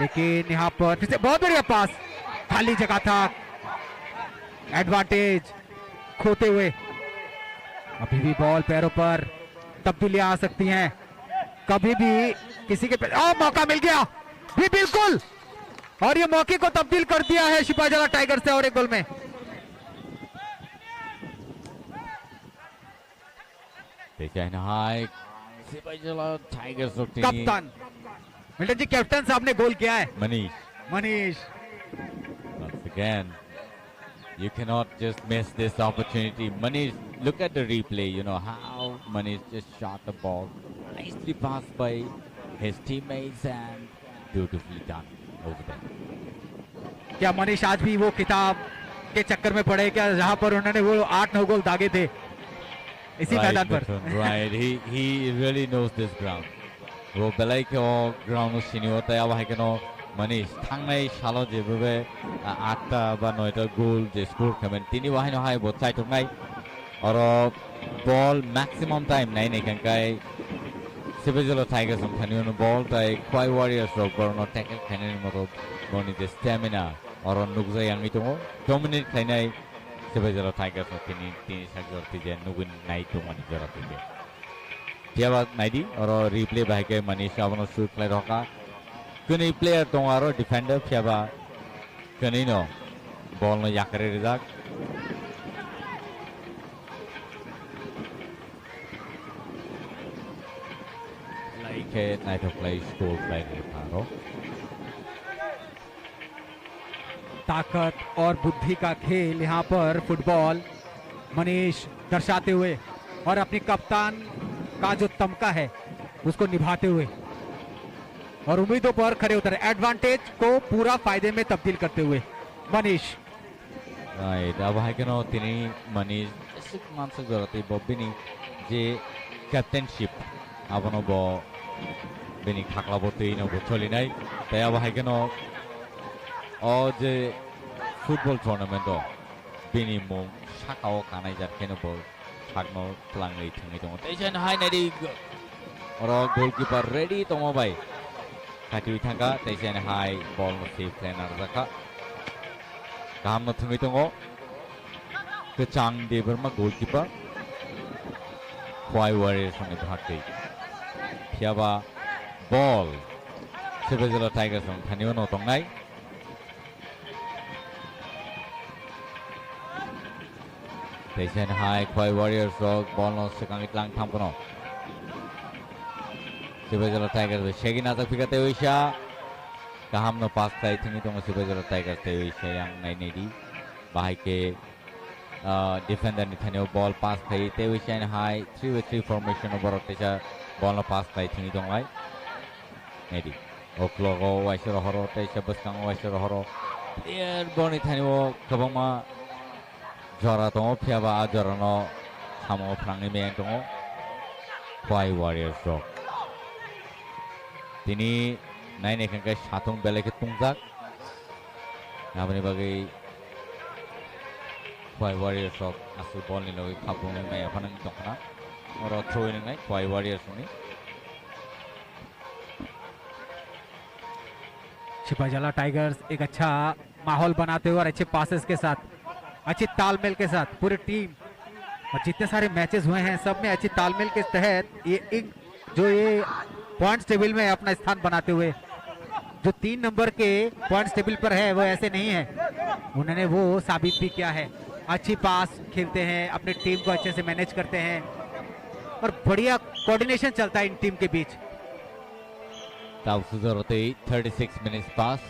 लेकिन यहाँ पर फिर से बहुत बढ़िया पास, खाली जगह था, एडवांटेज खोते हुए। अभी भी बॉल पैरों पर, तब्दीलियां आ सकती हैं कभी भी। किसी के पे, ओ, मौका मिल गया भी बिल्कुल, और ये मौके को तब्दील कर दिया है सिपाहीजला टाइगर्स ने और एक गोल में। They can high. Sipaijala Tigers rok tini. कप्तान मिल्टन जी, कैप्टन साहब ने गोल किया है। मनीष। Manish. Once again, you cannot just miss this opportunity. Manish, look at the replay, you know, how Manish just shot the ball. Nicely passed by his teammates and beautifully done over there. क्या मनीष आज भी वो किताब के चक्कर में पड़े क्या, जहां पर उन्होंने वो आठ नौ गोल दागे थे इसी मैदान पर? Right, Mithun, right. He, he really knows this ground. Bo belai khe o ground no sini o, tai abo hai kheno mani thangnai salo je bebe, a, atta ba noita goal je score khaimani, tini bo haino hai bo chaitok nai. Oro ball maximum time nai nai khan kai Sipaijala Tigers wng thani ono ball tai Khwai Warriors rok borok no tackle khainani moto boni je stamina oro nukjak yangwi tongo. Dominate khainai Sipaijala Tigers no tini, tini sak jora twi je nugwi nai tongmani jora twi je. Phiya ba naidi, oro replay bahai khe mani se abono shoot khlai rokha. Kwnwi player tongo aro defender, phiya ba Kwnwi no bol no yakarwi rijak. Lai khe naithok khlai score khlai rwkha aro. ताकत और बुद्धि का खेल यहाँ पर फुटबॉल मनीष दर्शाते हुए और अपनी कप्तान का जो तमगा है उसको निभाते हुए और उम्मीदों पर खरे उतरे, एडवांटेज को पूरा फायदे में तब्दील करते हुए Manish. Right, abo hai kheno tini mani esik mansuk jora tei bo bini je captainship abono bo bini khakla bo twi no bo cholinai tei abo hai kheno o je football tournament o bini mung saka o kanai jak kheno bo sakno twlangwi thwngwi tongo. Tei sen hai naidi oro goalkeeper ready tongo bai. Khatwi thangkha tei sen hai ball no save khlai narwkha. Kaham no thwngwi tongo. Kwchang Debbarma goalkeeper. Khwai Warriors ni bhakti. Phiyaba ball Sibajala Tigers ni thani o no tongnai. Tei sen hai Khwai Warriors rok ball no swkangwi tlang thang phano. Sibajala Tigers bai segi najak phika tei uisa kaham no pass khlai thwngwi tongo Sibajala Tigers tei uisa yang nai nai di. Bahai khe, ah, defender ni thani o ball pass khlai tei uisa hai three by three formation o borok teisa ball no pass khlai thwngwi tonglai. Nai di. O klogo waisa rohoro tei se bwskango waisa rohoro. Player boni thani o kwbangma jora tongo, phiyaba a jora no samo phrangwi meyang tongo Khwai Warriors rok. Tini nai nai khe satung belai khe tungjak. Aboni bagwi Khwai Warriors rok aswk ball ni logwi khapungwi maya phano wng tongkhna. Oro throw in wngnai Khwai Warriors ni. Sipahijala tigers एक अच्छा माहौल बनाते हुए और अच्छे पासेस के साथ, अच्छे तालमेल के साथ पूरी टीम, और जितने सारे मैचेस हुए हैं, सब में अच्छे तालमेल के तहत ये इन, जो ये पॉइंट्स टेबल में अपना स्थान बनाते हुए, जो तीन नंबर के पॉइंट्स टेबल पर है, वो ऐसे नहीं है। उन्होंने वो साबित भी किया है। अच्छी पास खेलते हैं, अपनी टीम को अच्छे से मैनेज करते हैं और बढ़िया कोऑर्डिनेशन चलता है इन टीम के बीच। Tabuk sujaro tei thirty six minutes pass.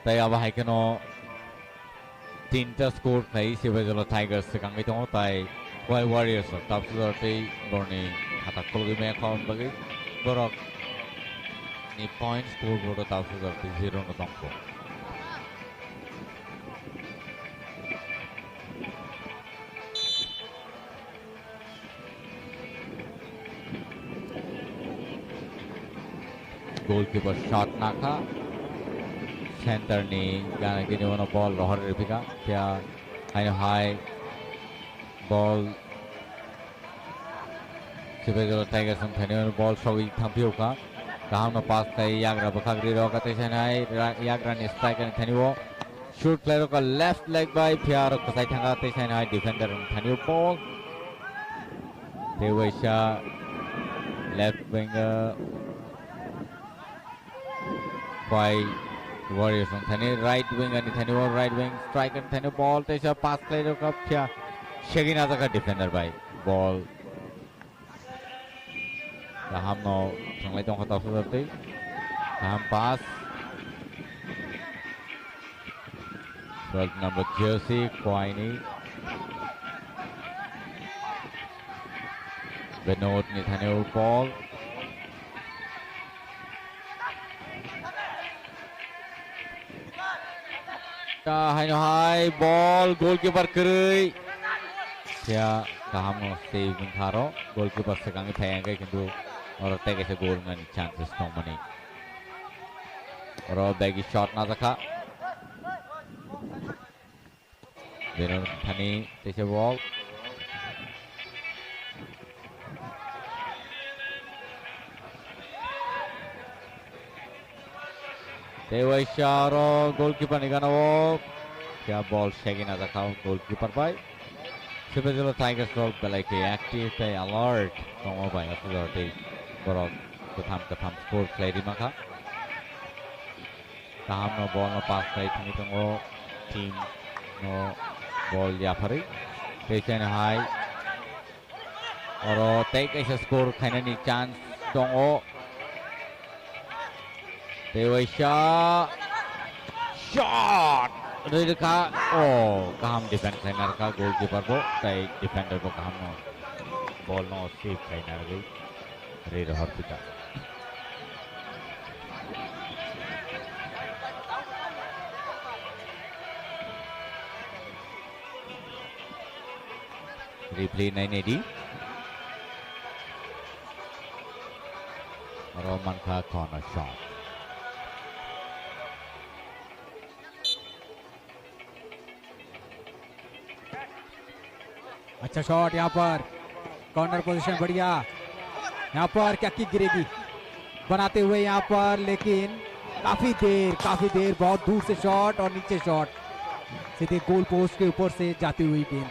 Tai abo hai kheno tinta score khlai Sibajala Tigers swkangwi tongo, tai Khwai Warriors rok tabuk sujaro tei borni khata khulugwi maya kha bagwi borok ni point score board o tabuk sujaro tei zero no tongkho. Goalkeeper shot nakha. Center ni gana gini uno ball rohor ripika. Kya haino hai ball Sibajala Tigers ni thani uno ball sogwi thampio kha. Kaham no pass khai yagra bwkhak ri rok atwi sanai yagra ni striker ni thani o. Shoot khlai rokha left leg bai phiya rok kwchai thangkha tei saini hai defender rok thani o ball. Tei waisa left winger bai Warriors rok thani right winger ni thani o right wing striker ni thani o ball tei sa pass khlai rokha phiya segwi najakha defender bai ball. Kaham no thanglai tongkha tabuk sujaro tei. Kaham pass. Twelve number jersey Khwai ni. Benot ni thani o ball. Ta haino hai ball goalkeeper kwrwi. Kya kaham no save wngkha aro goalkeeper swkangwi phai hwnkhe kintu oro tei kaisa goal wngnani chances tongmani. Oro bagi shot najakha. Beno thani teisa ball. Tei waisa oro goalkeeper ni gana o kya ball segwi najakha goalkeeper bai. Sibajala Tigers rok belai khe active tei alert tongo bai aswk tei borok kwtham kwtham score khlai rima kha. Kaham no ball no pass khlai thangwi tongo. Team no ball yapharwi tei chana hai oro tei kaisa score khainani chance tongo. Tei waisa shot rwrwkha. Oh, kaham defend khlaina rwkha goalkeeper bo tei defender bo kaham no ball no save khlaina rwgwi rwi rohor pita. Replay nainai di. Oro mankha corner shot. अच्छा शॉट यहाँ पर, corner position बढ़िया। यहाँ पर क्या किक गिरेगी बनाते हुए यहाँ पर, लेकिन काफी देर, काफी देर, बहुत दूर से शॉट और नीचे शॉट, सीधे गोल पोस्ट के ऊपर से जाती हुई गेंद।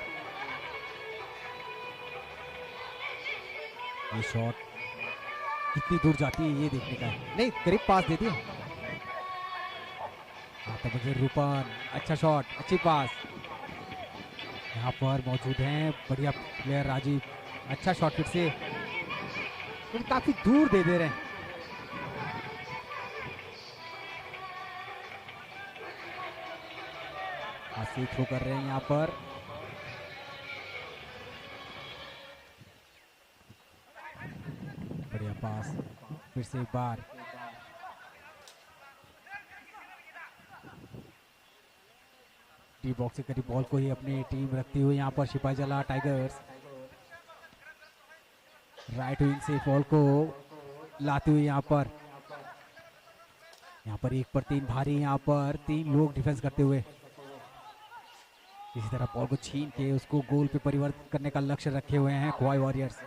ये शॉट कितनी दूर जाती है, ये देखने का है। नहीं, करीब पास दे दिया। हाँ, तो मुझे रूपन, अच्छा शॉट, अच्छी पास। यहाँ पर मौजूद हैं बढ़िया प्लेयर राजीव, अच्छा शॉट फिर से, तुम काफी दूर दे दे रहे हैं। आसिफ थ्रो कर रहे हैं यहाँ पर। बढ़िया पास, फिर से एक बार डी बॉक्स के करीब बॉल को ही अपनी टीम रखती हुई यहाँ पर सिपाही जला टाइगर्स राइट विंग से बॉल को लाती हुई यहाँ पर, यहाँ पर एक पर तीन भारी, यहाँ पर तीन लोग डिफेंस करते हुए इसी तरह बॉल को छीन के उसको गोल पे परिवर्तित करने का लक्ष्य रखे हुए हैं खोवाई वॉरियर्स।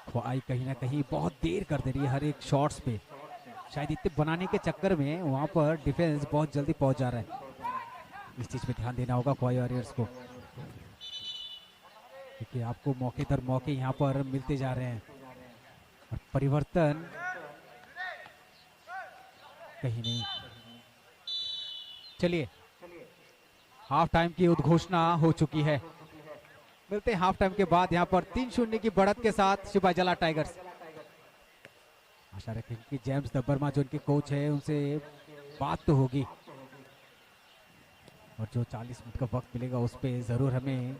खोवाई कहीं ना कहीं बहुत देर कर दे रही है हर एक शॉट्स पे, शायद इतने बनाने के चक्कर में वहाँ पर डिफेंस बहुत जल्दी पहुँच जा रहा है। इस चीज़ पे ध्यान देना होगा खोवाई वॉरियर्स को, क्योंकि आपको मौके दर मौके यहाँ पर मिलते जा रहे हैं और परिवर्तन कहीं नहीं। चलिए, हाफ टाइम की उद्घोषणा हो चुकी है। मिलते हैं हाफ टाइम के बाद। यहाँ पर तीन शून्य की बढ़त के साथ सिपाही जला टाइगर्स। आशा रखेंगे कि जेम्स दबरमा जो उनके कोच है, उनसे बात तो होगी और जो चालीस मिनट का वक्त मिलेगा उस पे ज़रूर हमें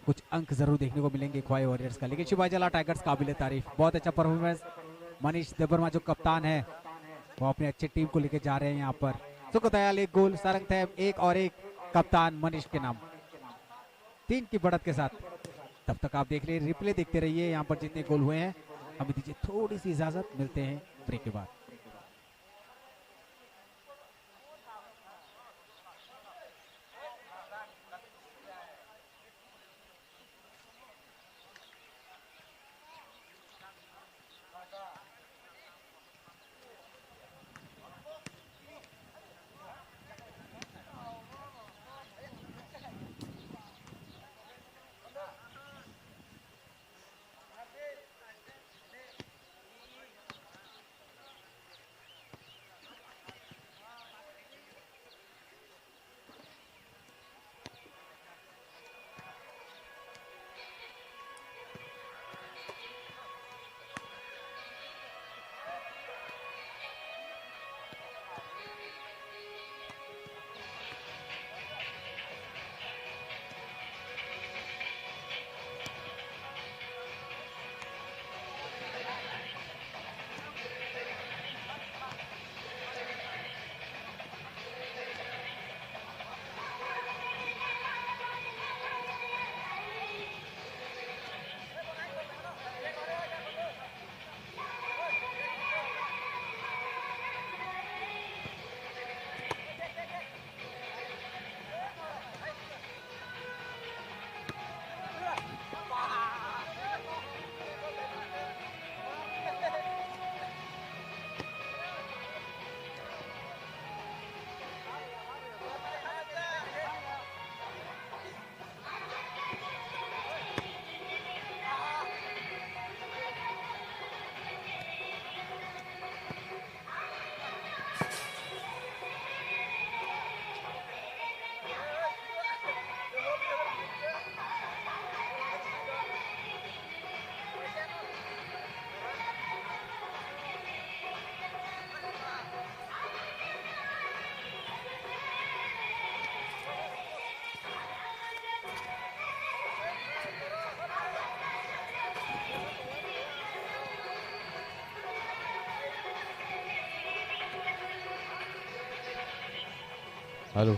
कुछ अंक ज़रूर देखने को मिलेंगे खोवाई वॉरियर्स का। लेकिन सिपाही जला टाइगर्स काबिल तारीफ, बहुत अच्छा परफॉर्मेंस। मनीष देबवर्मा जो कप्तान है, वो अपनी अच्छी टीम को लेके जा रहे हैं यहाँ पर। सुख दयाल एक गोल, सारंग थैम एक और एक, कप्तान मनीष के नाम, तीन की बढ़त के साथ। तब तक आप देख रहे, रिप्ले देखते रहिए, यहाँ पर जितने गोल हुए हैं। हमें दीजिए थोड़ी सी इजाजत, मिलते हैं ब्रेक के बाद। Alo.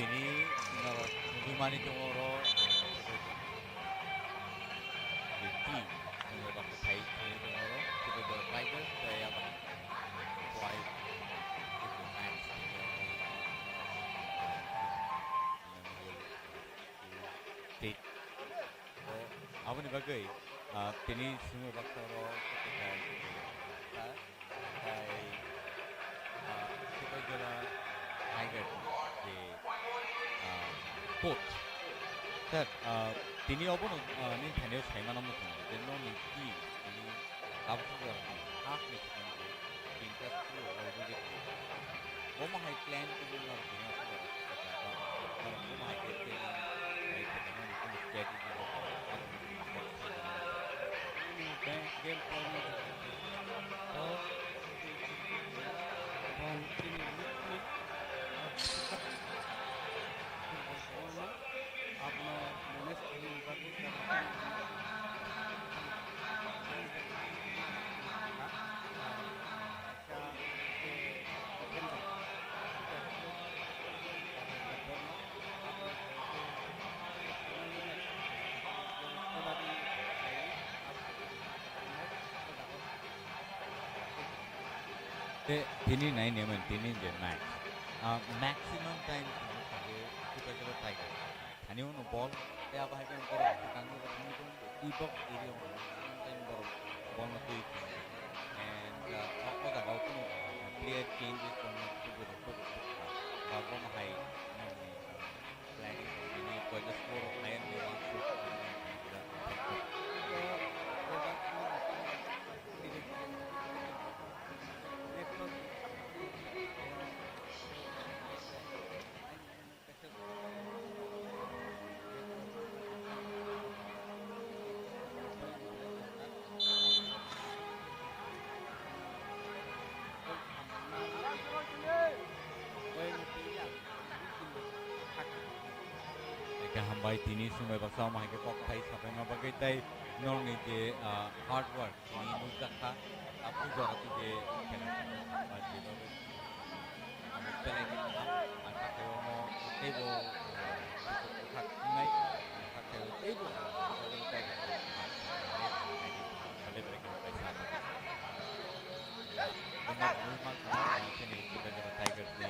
Tini norok nugwi mani tongo oro. Tini norok khai tini tongo oro. Tini tongo Tigers, tei abo White. Tini tongo State. O, aboni bagwi, ah, tini simi baksa oro, ah, tai, ah, Sipaijala Tiger je, ah, coach. Sir, ah, tini obono, ah, nini thani o saimano muchungo je noni ki tini tabuk sijak ni half ni Bo ma hai plan tini norok tini aswk bai rwkha, norok bo ma hai khe tini, eh, tini norok tini strategy rok. Game plan ni, oh, bong tini Te tini nai ni man tini je match. Ah, maximum time tini kage Tiger. Ani uno ball, te abo hai khe borok kwchangni rok wngwi tongo, tei box area o tei borok ball no twi tongo. And, uh, o, o jaga o kunu player changes tongma kubui rok kubui rok ba bono hai, um, planning tongmani koita score rok hai wngwi uansuk. Eke hambai tini sumbai baksa omo hai khe kok thai sapaima bagwi tei norokni je, ah, hard work tini nukjakha, ah, puja rok je khela ba je bagwi. Ang belai khe kaham, ang kha khe omo teibo, eh, bwkhak wngnai, ang kha khe teibo, Tigers ni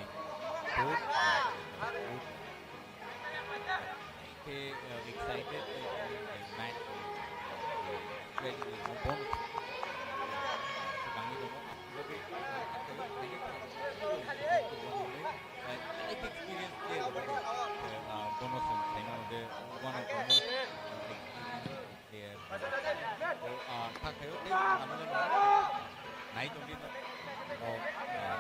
coach, eh, coach. Khe, uh, excited, uh, match, uh, uh, bonus. Kwbangni tongo, uh, experience player, uh, bonus wng khaima rok de one of the most, uh, experience player. O, ah, kha khaio tei nai tongdi no. O, ah,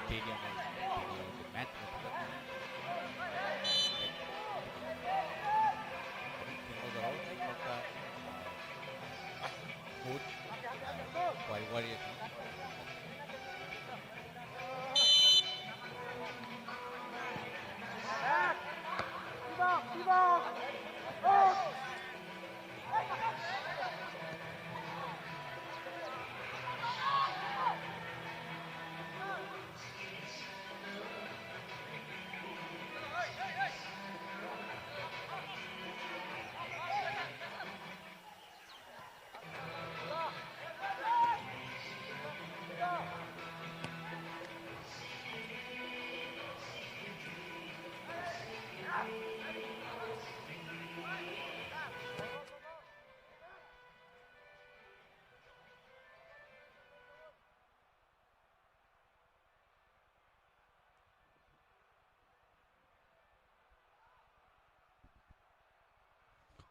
stadium o, stadium o match no thangkha. Coach, ah, wari wari.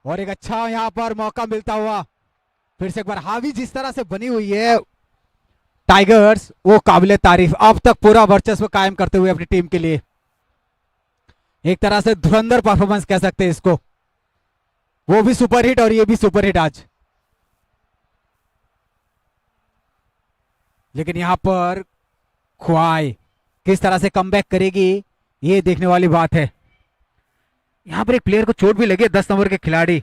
और एक अच्छा यहाँ पर मौका मिलता हुआ, फिर से एक बार हावी जिस तरह से बनी हुई है टाइगर्स, वो काबिले तारीफ। अब तक पूरा वर्चस्व कायम करते हुए अपनी टीम के लिए एक तरह से धुरंधर परफॉर्मेंस कह सकते हैं इसको। वो भी सुपरहिट और ये भी सुपरहिट आज। लेकिन यहाँ पर ख्वाई किस तरह से कमबैक करेगी, ये देखने वाली बात है। यहाँ पर एक प्लेयर को चोट भी लगी है, दस नंबर के खिलाड़ी,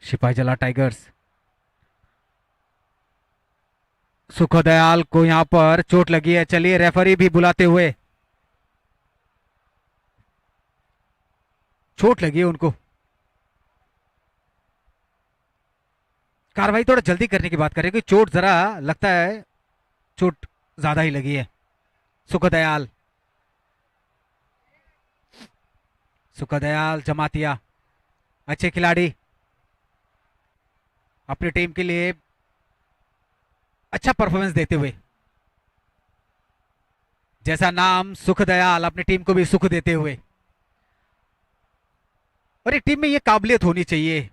सिपाही जला टाइगर्स। सुखदयाल को यहाँ पर चोट लगी है। चलिए, रेफरी भी बुलाते हुए चोट लगी है उनको। कार्रवाई थोड़ा जल्दी करने की बात कर रहे हैं, क्योंकि चोट जरा लगता है, चोट ज्यादा ही लगी है। सुखदयाल, सुखदयाल जमातिया, अच्छे खिलाड़ी, अपनी टीम के लिए अच्छा परफॉर्मेंस देते हुए। जैसा नाम सुखदयाल, अपनी टीम को भी सुख देते हुए। और एक टीम में ये काबिलियत होनी चाहिए।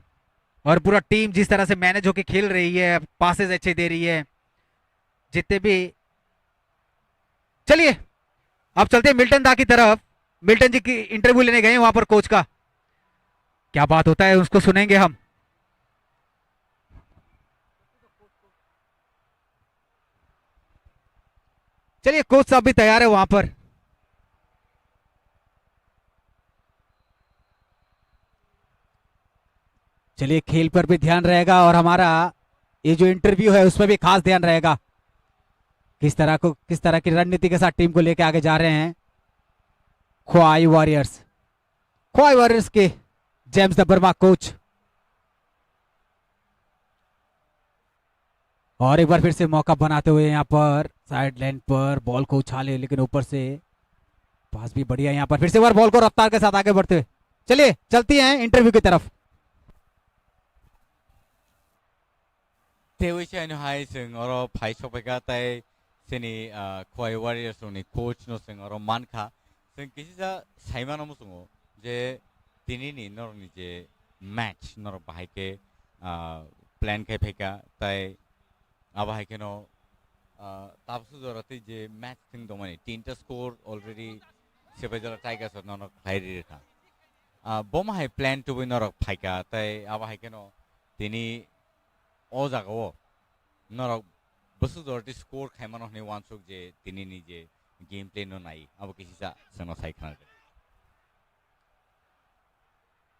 और पूरा टीम जिस तरह से मैनेज होके खेल रही है, पासेस अच्छे दे रही है, जितने भी। चलिए, अब चलते हैं मिल्टन दा की तरफ। मिल्टन जी की इंटरव्यू लेने गए हैं वहां पर कोच का। क्या बात होता है, उसको सुनेंगे हम। चलिए, कोच साहब भी तैयार है वहां पर। चलिए, खेल पर भी ध्यान रहेगा और हमारा ये जो इंटरव्यू है, उसमें भी खास ध्यान रहेगा, किस तरह को, किस तरह की रणनीति के साथ टीम को लेके आगे जा रहे हैं ख्वाई वॉरियर्स। ख्वाई वॉरियर्स के जेम्स देबबर्मा कोच। और एक बार फिर से मौका बनाते हुए यहाँ पर साइड लाइन पर बॉल को उछाले, लेकिन ऊपर से पास भी बढ़िया। यहाँ पर फिर से एक बार बॉल को रफ्तार के साथ आगे बढ़ते हुए, चलिए, चलती हैं इंटरव्यू की तरफ। Tei wi se ano hai chwng oro phai sokphaikha, tai chini, ah, Khowai Warriors rokni coach no chwng oro mankha. Chwng kisisa saimano muchungo je tini ni norokni je match norok bahai khe, ah, plan khai phaikha, tai abo hai kheno, ah, tabsu jora tei je match thwng tongmani tinta score already Sepaijala Tigers rok nono khlai ri rwkha. Ah, bomo hai plan tubui norok phaikha, tai abo hai kheno tini o jaga o norok bwswk jora tei score khaimano hwnwi uansuk je tini ni je game play no nai, abo kisisa chwngno sai khna rwdi.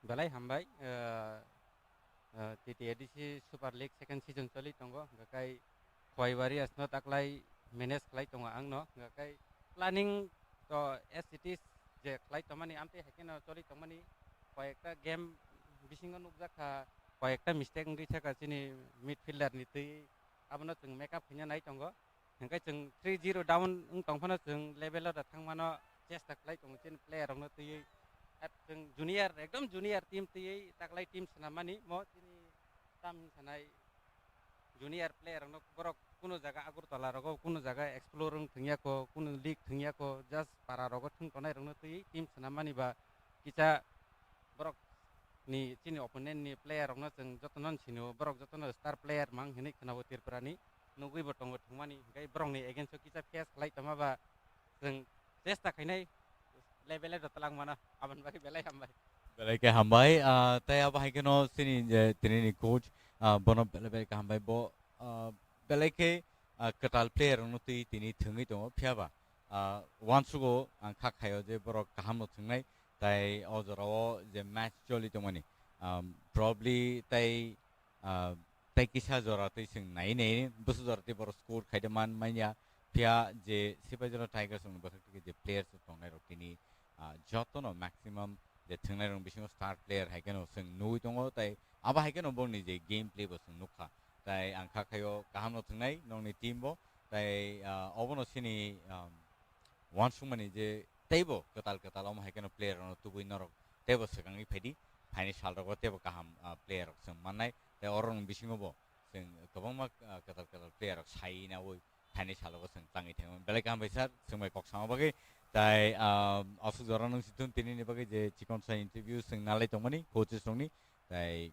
Belai hambai, eh, eh, T T A D C Super League second season choli tongo, hwnkhe kai Khowai Warriors no taklai manage khlai tongo ang no, hwnkhe kai planning to as it is je khlai tongmani, amtwi hai kheno choli tongmani, koi ekta game bisingo nukjak kha, koi ekta mistake wngwi thaka chini midfielder ni twi, abono chwng make up khaina nai tongo. Hwnkhe chwng three zero down wng tong phano chwng level o da thangmano chesta khlai tongo chini player rokno twiwi. At chwng junior, ekdom junior team twiwi taklai team swnammani mo chini tam sanai junior player rokno borok kuno jaga Agartala rogo kuno jaga explore wng thwngya kho, kuno league thwngya kho, just para rogo thwng tongnai rokno twiwi team swnammani ba kisa borok ni chini opponent ni player rokno chwng jotono sino, borok jotono star player mang hinwi khwnao Tripura ni, nugwi bo tongo thwngmani, hwnkhe borok ni against o kisa face khlai tongma ba chwng chesta khainai level o twlang mano, aboni bagwi belai hambai. Belai khe hambai, ah, tei abo hai kheno chini je tini ni coach, ah, bono belai belai khe hambai, bo, ah, belai khe, ah, kwtal player rokno twi tini thwngwi tongo, phiya ba, ah, uansugo ang kha khaio je borok kaham no thwngnai, tai o jora o je match choli tongmani, um, probably tai, ah, tai kisa jora twi chwng nai nai bwswk jora twi borok score khai de man manya, phiya je Sepaijala Tigers rokni bwkhak twi je players rok tongnai rok tini, ah, jotono maximum je thwngnai rok bisingo star player hai kheno chwng nugwi tongo, tai abo hai kheno bongni je game play bo chwng nukha, tai ang kha khaio kaham no thwngnai nokni team bo, tai, ah, obono chini, um, uansukmani je teibo kwtal kwtal omo hai kheno player rokno tubui norok teibo swkangwi phaidi, phaini sal rogo teibo kaham, ah, player rok chwng mannai, tei oro ni bisingo bo chwng kwbangma, ah, kwtal kwtal player rok sai naui phaini sal rogo chwng tangwi thango. Belai kaham bai sir, chwng bai kok sama bagwi, tai, ah, aswk jora nung si thun tini ni bagwi je chikon sa interview chwng nalai tongmani coaches rokni, tai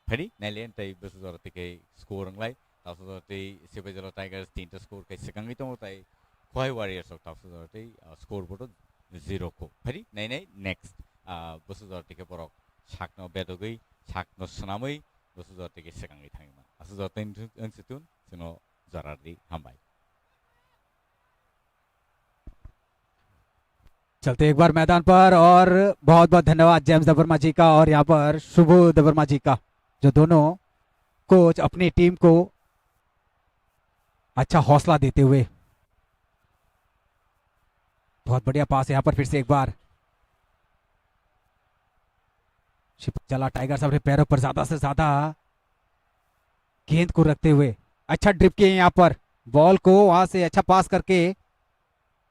Phadi, naile tei bwswk jora twi khe score wnglai, tabsa jora twi Sepaijala Tigers tinta score khe swkangwi tongo, tei Khowai Warriors rok tabsa jora twi, ah, score board o zero kho. Phadi, nai nai next, ah, bwswk jora twi khe borok sakno bedogwi, sakno swnamwi, bwswk jora twi khe swkangwi thangwi man. Aswk jora twi wng si thun, chwngno jora rwdi, hambai. चलते एक बार मैदान पर, और बहुत बहुत धन्यवाद जेम्स देबवर्मा जी का और यहाँ पर शुभू देबवर्मा जी का, जो दोनों कोच अपनी टीम को अच्छा हौसला देते हुए। बहुत बढ़िया पास यहाँ पर, फिर से एक बार शिपाई जला टाइगर्स अपने पैरों पर ज्यादा से ज्यादा गेंद को रखते हुए अच्छा ड्रिप किए यहाँ पर, बॉल को वहां से अच्छा पास करके,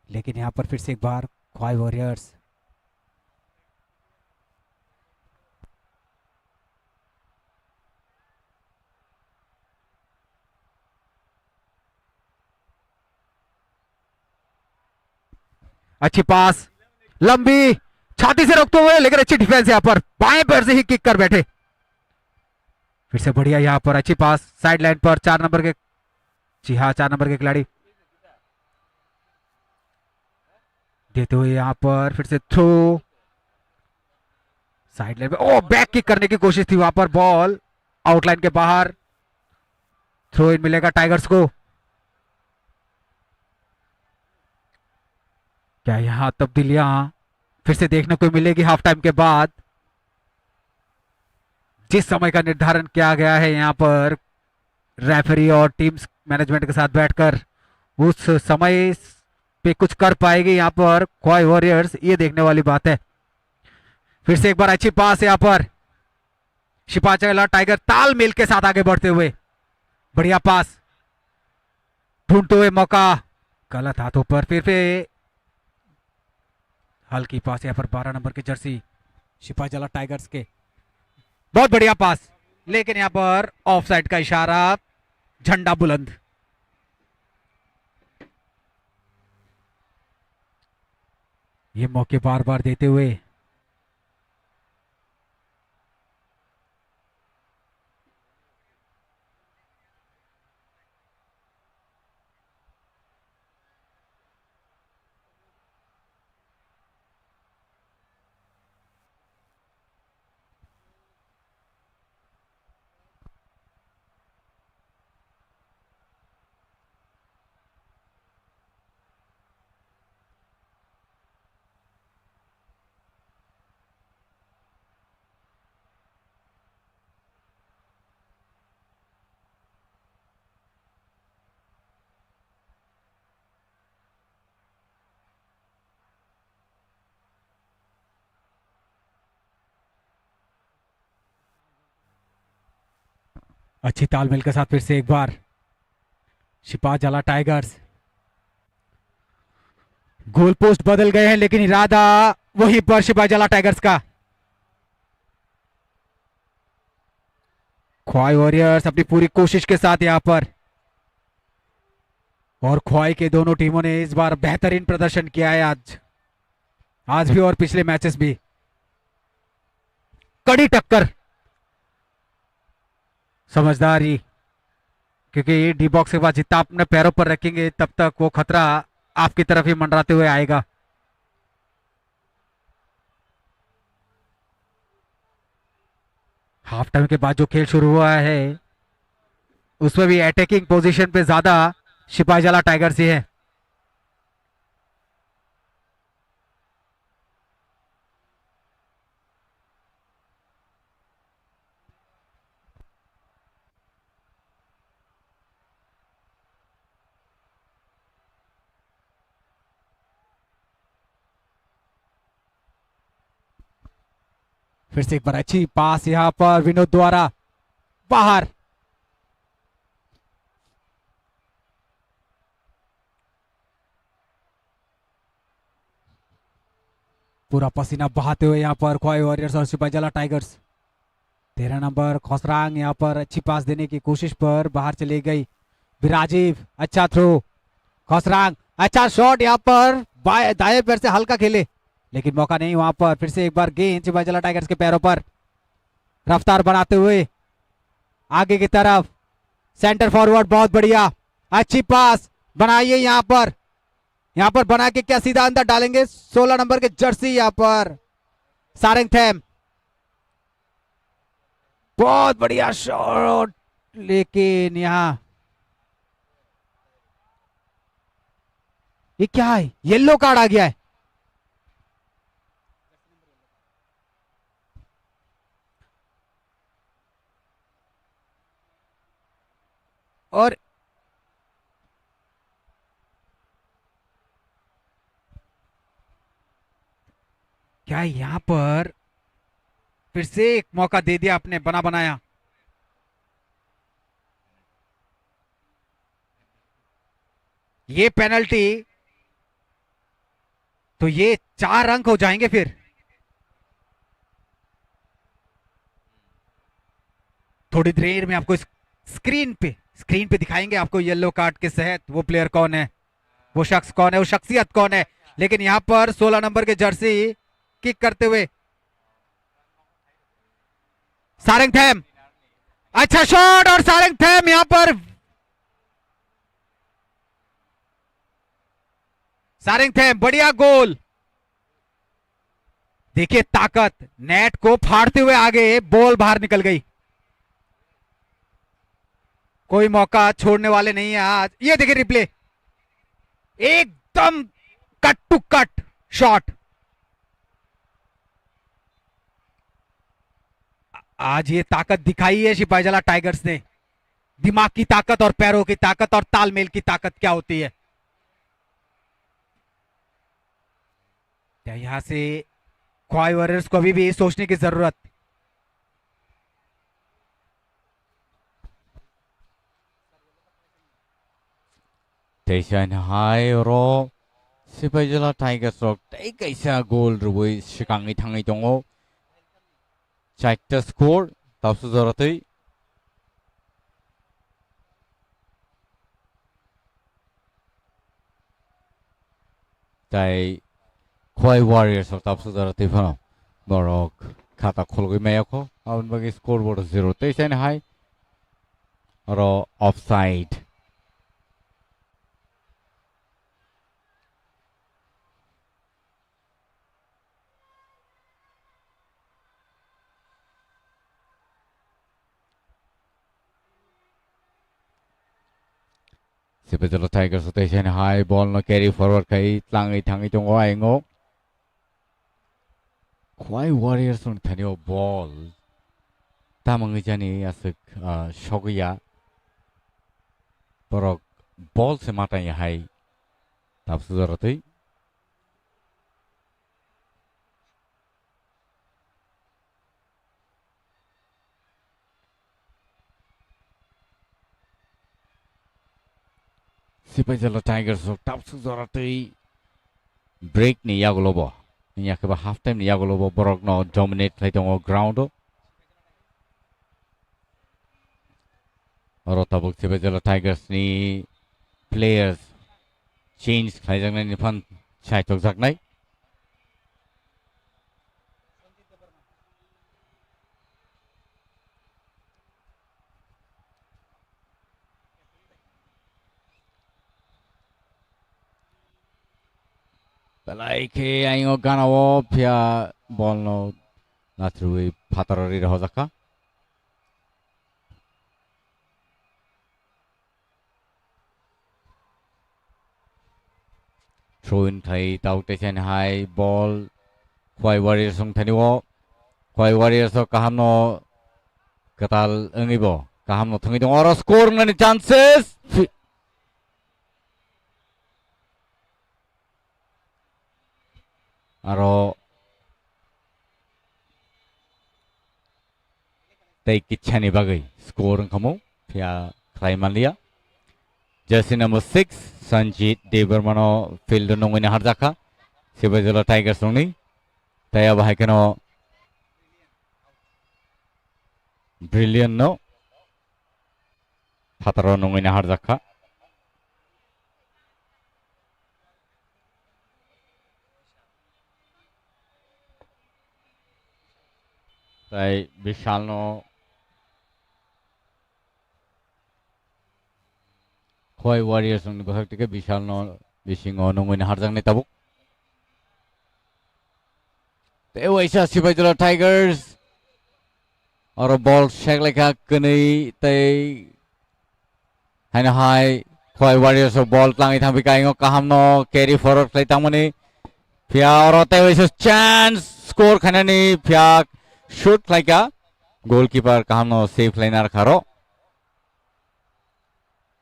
लेकिन यहाँ पर फिर से एक बार ख्वाई वॉरियर्स। अच्छी पास, लंबी, छाती से रोकते हुए, लेकिन अच्छी डिफेंस यहाँ पर, बाएं पैर से ही किक कर बैठे। फिर से बढ़िया यहाँ पर अच्छी पास साइड लाइन पर, चार नंबर के, जी हाँ, चार नंबर के खिलाड़ी देते हुए यहाँ पर फिर से थ्रो साइड लाइन पे, ओ, बैक किक करने की कोशिश थी वहां पर, बॉल आउटलाइन के बाहर। थ्रो इन मिलेगा टाइगर्स को। क्या यहाँ तब्दीलियां फिर से देखने को मिलेगी हाफ टाइम के बाद? जिस समय का निर्धारण किया गया है यहाँ पर रेफरी और टीम्स मैनेजमेंट के साथ बैठकर, उस समय पे कुछ कर पाएगी यहाँ पर ख्वाई वॉरियर्स, ये देखने वाली बात है। फिर से एक बार अच्छी पास यहाँ पर शिपाचला टाइगर तालमेल के साथ आगे बढ़ते हुए, बढ़िया पास ढूंढते हुए मौका, गलत हाथों पर फिर से हल्की पास यहाँ पर बारह नंबर की जर्सी शिपाचला टाइगर्स के, बहुत बढ़िया पास, लेकिन यहाँ पर ऑफसाइड का इशारा, झंडा बुलंद। ये मौके बार बार देते हुए अच्छी तालमेल के साथ फिर से एक बार शिपाजला टाइगर्स। गोल पोस्ट बदल गए हैं, लेकिन इरादा वहीं पर शिपाजला टाइगर्स का। ख्वाई वॉरियर्स अपनी पूरी कोशिश के साथ यहाँ पर, और ख्वाई के दोनों टीमों ने इस बार बेहतरीन प्रदर्शन किया है आज, आज भी और पिछले मैचेस भी। कड़ी टक्कर, समझदारी, क्योंकि डी बॉक्स के बाद जितना अपने पैरों पर रखेंगे, तब तक वो खतरा आपकी तरफ ही मंडराते हुए आएगा। हाफ टाइम के बाद जो खेल शुरू हुआ है, उसमें भी अटैकिंग पोजीशन पे ज्यादा शिपाईजला टाइगर्स ही है। फिर से एक बार अच्छी पास यहाँ पर विनोद द्वारा बाहर। पूरा पसीना बहाते हुए यहाँ पर ख्वाई वॉरियर्स और सिपाहीजला टाइगर्स। तेरह नंबर खसरांग यहाँ पर अच्छी पास देने की कोशिश पर बाहर चली गई। राजीव, अच्छा थ्रो। खसरांग, अच्छा शॉट यहाँ पर बाएं, दाएं पैर से हल्का खेले, लेकिन मौका नहीं वहां पर। फिर से एक बार गेंद सिपाहीजला टाइगर्स के पैरों पर रफ्तार बनाते हुए आगे की तरफ। सेंटर फॉरवर्ड बहुत बढ़िया, अच्छी पास बनाइए यहाँ पर। यहाँ पर बना के क्या सीधा अंदर डालेंगे? सोलह नंबर के जर्सी यहाँ पर सारंग थैम। बहुत बढ़िया शॉट, लेकिन यहाँ ये क्या है, येलो कार्ड आ गया है। और क्या यहाँ पर फिर से एक मौका दे दिया अपने बना बनाया। ये पेनल्टी, तो ये चार अंक हो जाएंगे फिर। थोड़ी देर में आपको इस स्क्रीन पे, स्क्रीन पे दिखाएंगे आपको येलो कार्ड के तहत वो प्लेयर कौन है, वो शख्स कौन है, वो शख्सियत कौन है। लेकिन यहाँ पर सोलह नंबर के जर्सी किक करते हुए सारंग थैम, अच्छा शॉट, और सारंग थैम यहाँ पर, सारंग थैम बढ़िया गोल। देखिए ताकत, नेट को फाड़ते हुए आगे, बॉल बाहर निकल गई। कोई मौका छोड़ने वाले नहीं है आज। ये देखिए रिप्ले, एकदम कट टू कट शॉट। आज ये ताकत दिखाई है सिपाहीजला टाइगर्स ने। दिमाग की ताकत और पैरों की ताकत और तालमेल की ताकत क्या होती है। क्या यहाँ से ख्वाई वॉरियर्स को अभी भी सोचने की जरूरत। Teisa hai oro Sipaijala Tigers rok tei kaisa goal rwui swkangwi thangwi tongo. Chaita score, tapsa joratwi. Tai Khwai Warriors rok tapsa joratwi phano borok khata khulugwi maya kho, aboni bagwi scoreboard o zero teisa ni hai. Oro offside. Sipaijala Tigers o teisa ni hai ball no carry forward khai tlangwi thangwi tongo ayang o. Khwai Warriors ni thani o ball tamangwi jani aswk, ah, sogwi ya. Borok ball se matanya hai tapsa joratwi. Sipaijala Tigers rok tapsa joratwi break ni yagulo bo, wngya khe ba half time ni yagulo bo borok no dominate khlai tongo ground o. Oro tabuk Sipaijala Tigers ni players change khlaijaknai ni phan saitokjaknai. Belai khe ayung o gana o phiya ball no nathurwi phataro ri rohorjak kha. Throw in khai tau teisa ni hai ball Khwai Warriors rok thani o. Khwai Warriors rok kaham no kwtal wngwi bo kaham no thangwi tongo. Oro score wngnani chances. Fi- Aro tei kitsani bagwi score wngkhamu phiya khlai manliya. Jersey number six, Sanjit Debbarmano field o nungwi naharjakha Sipaijala Tigers rokni. Tei abo hai kheno Brilliant no phataro nungwi naharjakha. Tai Bishal no Khwai Warriors ni bwkhak tike Bishal no bisingo nungwi naharjaknai tabuk. Tei waisa Sipaijala Tigers. Oro ball seklaikha kwnwi tei haino hai Khwai Warriors o ball tlangwi thangphi kaingo kaham no carry forward khlai tangmani. Phiya oro tei waisa chance score khainani phiya shoot khlaikha. Goalkeeper kaham no save khlaina rwkha ro.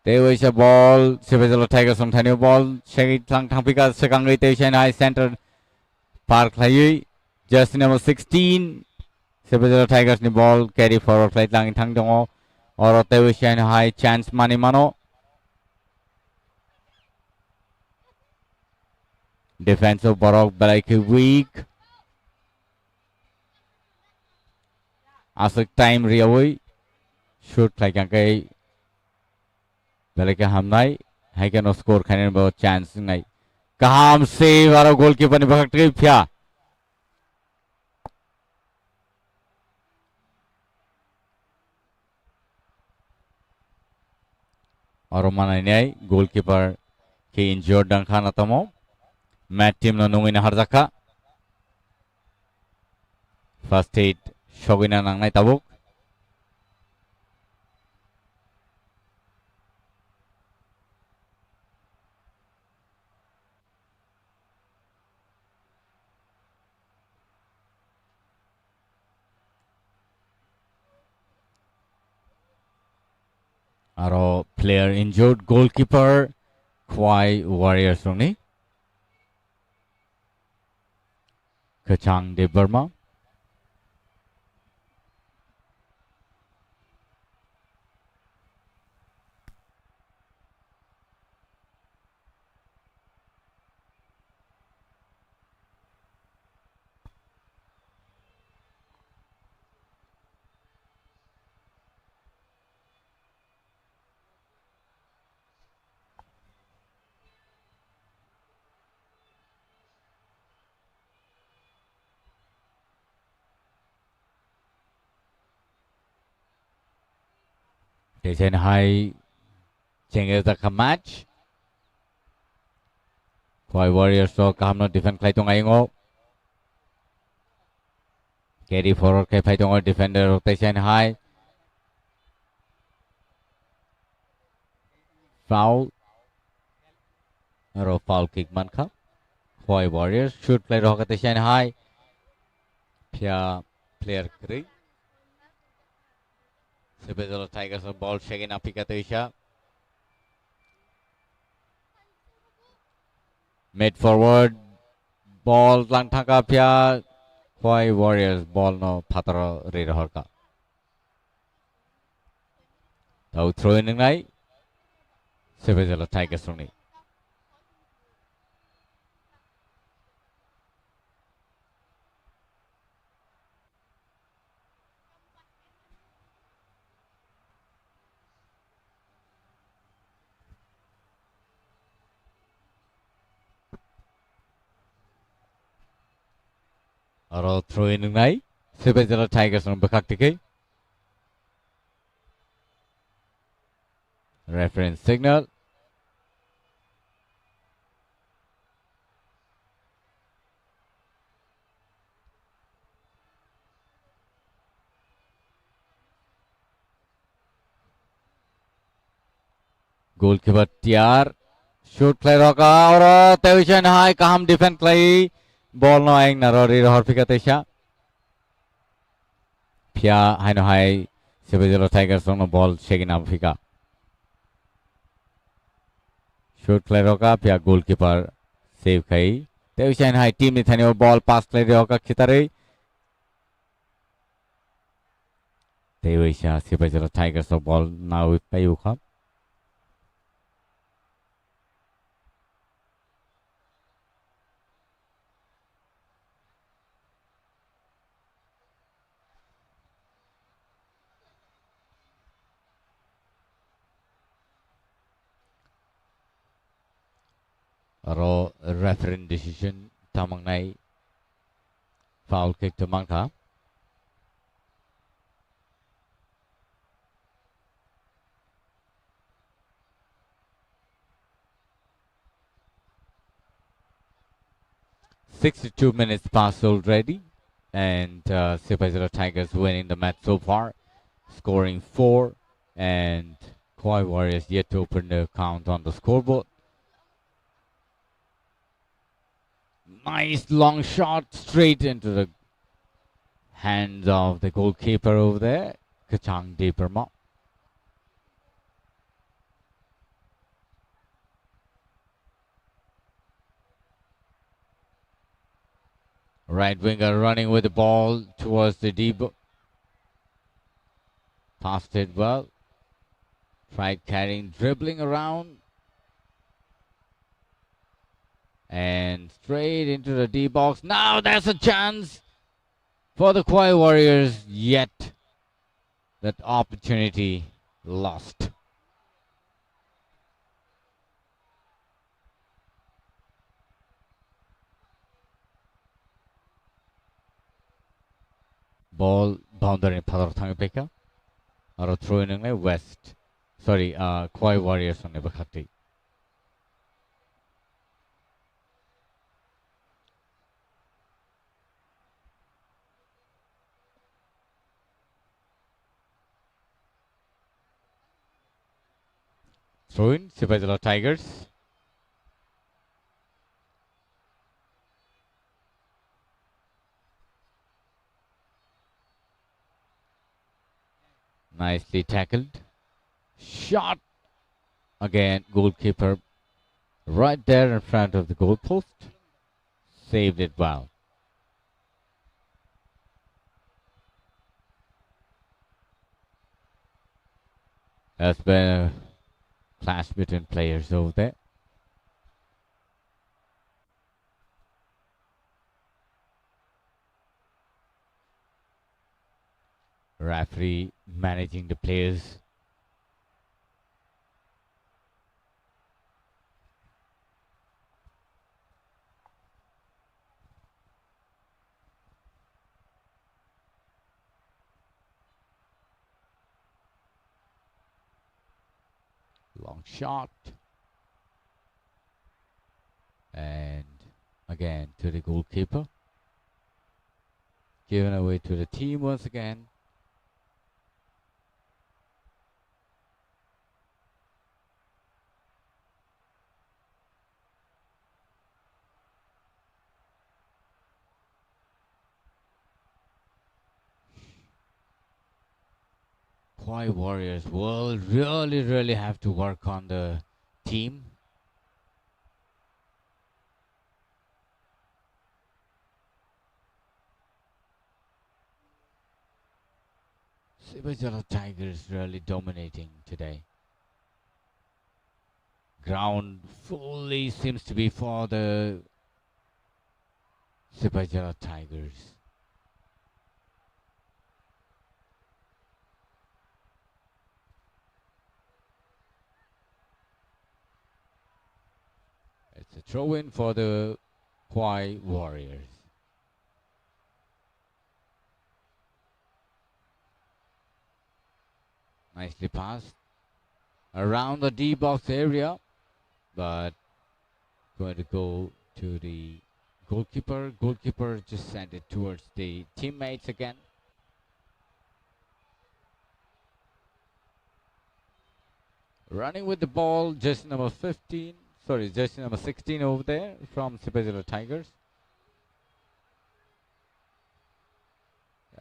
Tei waisa ball, Sipaijala Tigers rok thani ball, segwi thang thangphi ka swkangwi tei waisa hai center par khlaiwi, jersey number sixteen, Sibajala Tigers ni ball carry forward khlai tlang thang tongo. Oro teiwi siyan hai chance mani mano. Defense o borok belai khe weak. Aswk time riyawi shoot khlai kang khe belai khe hamnai, hai kheno score khainani bo chance wngnai. Kaham save aro goalkeeper ni bwkhak twi phiya. Oro manainai goalkeeper khe injured dang kha na tamo. Mat team no nungwi na harjak kha. First aid sogwina nangnai tabuk. Aro player injured, goalkeeper Khwai Warriors rokni. Kwchang Debbarma. Teisen hai chengre jakha match. Khwai Warriors rok kaham no defend khlai tong ayung o. Carry forward khe phai tongo defender rok teisen hai. Foul. Aro foul kick mankha. Khwai Warriors shoot khlai rok teisen hai. Phiya player kwrwi. Sibajala Tigers o ball segwina phika teisa. Mid forward ball tlang thangkha phiya Khwai Warriors ball no phataro ri rohorkha. Tau throw in wngnai Sibajala Tigers rokni. Aro throw in wngnai Sibajala Tigers rok bwkhak tikwi. Reference signal. Goalkeeper tiyar. Shoot khlai rokha, oro teisen hai kaham defend khlai. Ball no ayang naro ri rohor phika teisa. Phiya haino hai Sibajala Tigers rokno ball segwina phika. Shoot khlai rokha, phiya goalkeeper save khai. Teisen hai team ni thani o ball pass khlai rokha khitarwi. Tei waisa Sibajala Tigers o ball nawi pai ukha. Aro referee decision tamangnai foul kick to mankha. Sixty-two minutes passed already, and uh, Sibajala Tigers winning the match so far, scoring four, and Khwai Warriors yet to open the count on the scoreboard. Nice long shot straight into the hands of the goalkeeper over there, Kachang Deparma. Right winger running with the ball towards the deep Passed it well. Tried carrying, dribbling around. And straight into the D box. Now there's a chance for the Khwai Warriors. Yet that opportunity lost. Ball boundary ni phatar thangwi paikha. Aro throw in wngnai West. Sorry, uh, Khwai Warriors ni bwkhak twi. Throw in, Sipaijala Tigers. Nicely tackled. Shot. Again, goalkeeper right there in front of the goalpost. Saved it well. Has been a clash between players over there. Referee managing the players. Long shot. And again to the goalkeeper. Given away to the team once again. Khwai Warriors will really, really have to work on the team. Sipaijala Tigers really dominating today. Ground fully seems to be for the Sipaijala Tigers. It's a throw in for the Khwai Warriors. Nicely passed around the D box area, but going to go to the goalkeeper. Goalkeeper just sent it towards the teammates again. Running with the ball, jersey number fifteen, sorry, jersey number sixteen over there from Sipaijala Tigers.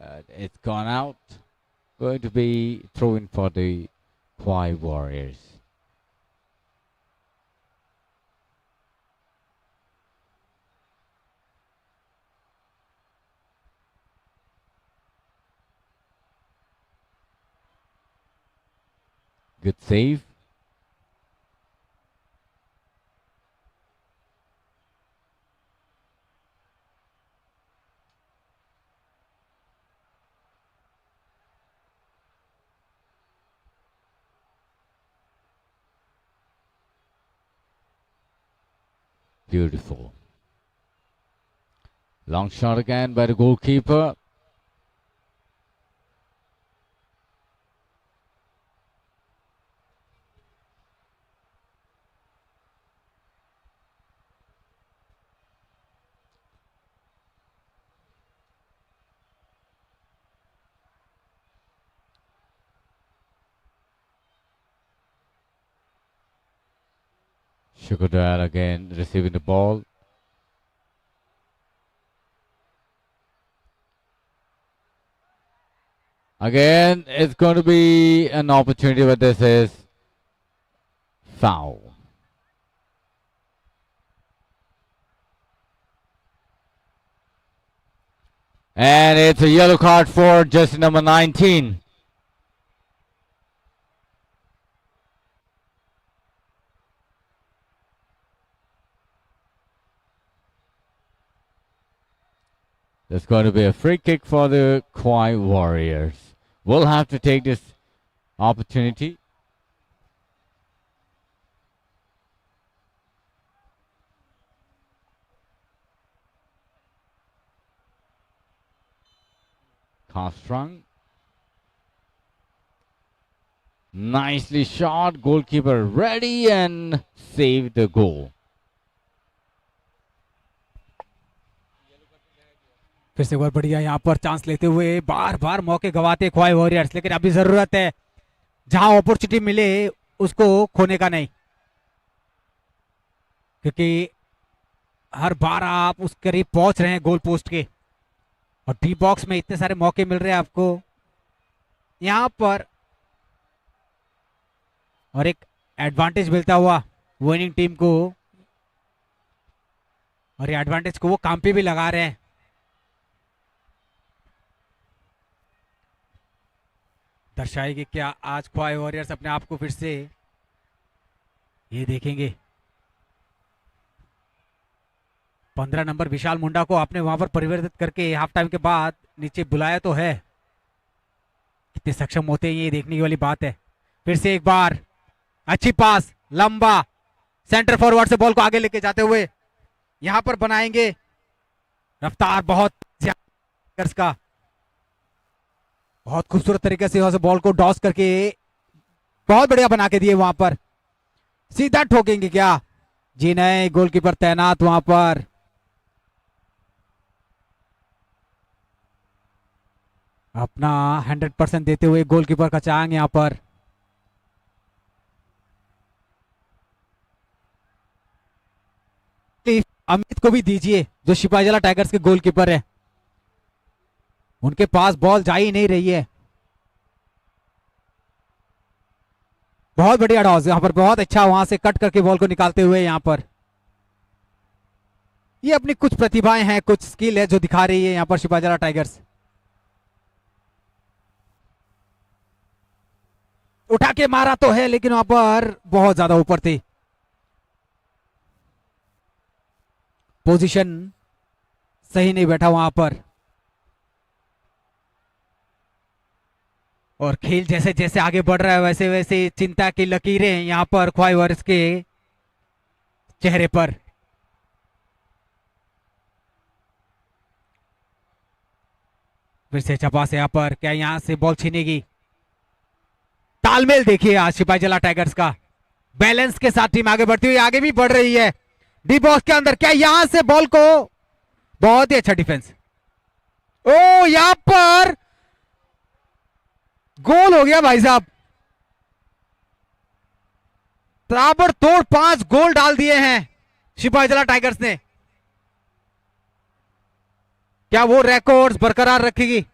Uh, it's gone out. Going to be throw in for the Khwai Warriors. Good save. Beautiful. Long shot again by the goalkeeper. Shukodal again receiving the ball. Again, it's going to be an opportunity, but this is foul. And it's a yellow card for jersey number nineteen. That's going to be a free kick for the Khwai Warriors. We'll have to take this opportunity. Kastrang. Nicely shot. Goalkeeper ready and saved the goal. फिर से एक बार बढ़िया यहाँ पर चांस लेते हुए, बार बार मौके गंवाते हैं ख्वाई वॉरियर्स, लेकिन अभी जरूरत है जहां अपॉर्चुनिटी मिले उसको खोने का नहीं, क्योंकि हर बार आप उस करीब पहुंच रहे हैं गोल पोस्ट के, और डी बॉक्स में इतने सारे मौके मिल रहे हैं आपको यहाँ पर, और एक एडवांटेज मिलता हुआ विनिंग टीम को, और ये एडवांटेज को वो काम पे भी लगा रहे हैं। दर्शाएगी क्या आज ख्वाई वॉरियर्स अपने आप को फिर से, ये देखेंगे। पंद्रह नंबर विशाल मुंडा को आपने वहां पर परिवर्तित करके हाफ टाइम के बाद नीचे बुलाया तो है, कितने सक्षम होते हैं ये देखने वाली बात है। फिर से एक बार अच्छी पास, लंबा, सेंटर फॉरवर्ड से बॉल को आगे लेके जाते हुए यहां पर बनाएंगे रफ्तार बहुत ज्यादा का। बहुत खूबसूरत तरीके से यहाँ से बॉल को डॉस करके बहुत बढ़िया बना के दिए वहां पर। सीधा ठोकेंगे क्या? जी नहीं, गोलकीपर तैनात वहां पर। अपना हंड्रेड परसेंट देते हुए गोलकीपर का चांग यहाँ पर। अमित को भी दीजिए, जो सिपाहीजला टाइगर्स के गोलकीपर है। उनके पास बॉल जा ही नहीं रही है। बहुत बढ़िया टॉस, यहाँ पर बहुत अच्छा वहां से कट करके बॉल को निकालते हुए यहाँ पर ये अपनी कुछ प्रतिभाएं हैं, कुछ स्किल है जो दिखा रही है यहाँ पर सिपाहीजला टाइगर्स। उठा के मारा तो है, लेकिन वहां पर बहुत ज्यादा ऊपर थी, पोजीशन सही नहीं बैठा वहां पर। और खेल जैसे जैसे आगे बढ़ रहा है, वैसे वैसे चिंता की लकीरें यहाँ पर ख्वाई वॉरियर्स के चेहरे पर। फिर से अच्छा पास है यहाँ पर, क्या यहाँ से बॉल छीनेगी? तालमेल देखिए आज सिपाहीजला टाइगर्स का, बैलेंस के साथ टीम आगे बढ़ती हुई, आगे भी बढ़ रही है डी बॉक्स के अंदर। क्या यहाँ से बॉल को, बहुत ही अच्छा डिफेंस। ओ, यहाँ पर गोल हो गया भाई साहब, ताबड़तोड़ पांच गोल डाल दिए हैं सिपाहीजला टाइगर्स ने। क्या वो रिकॉर्ड्स बरकरार रखेगी?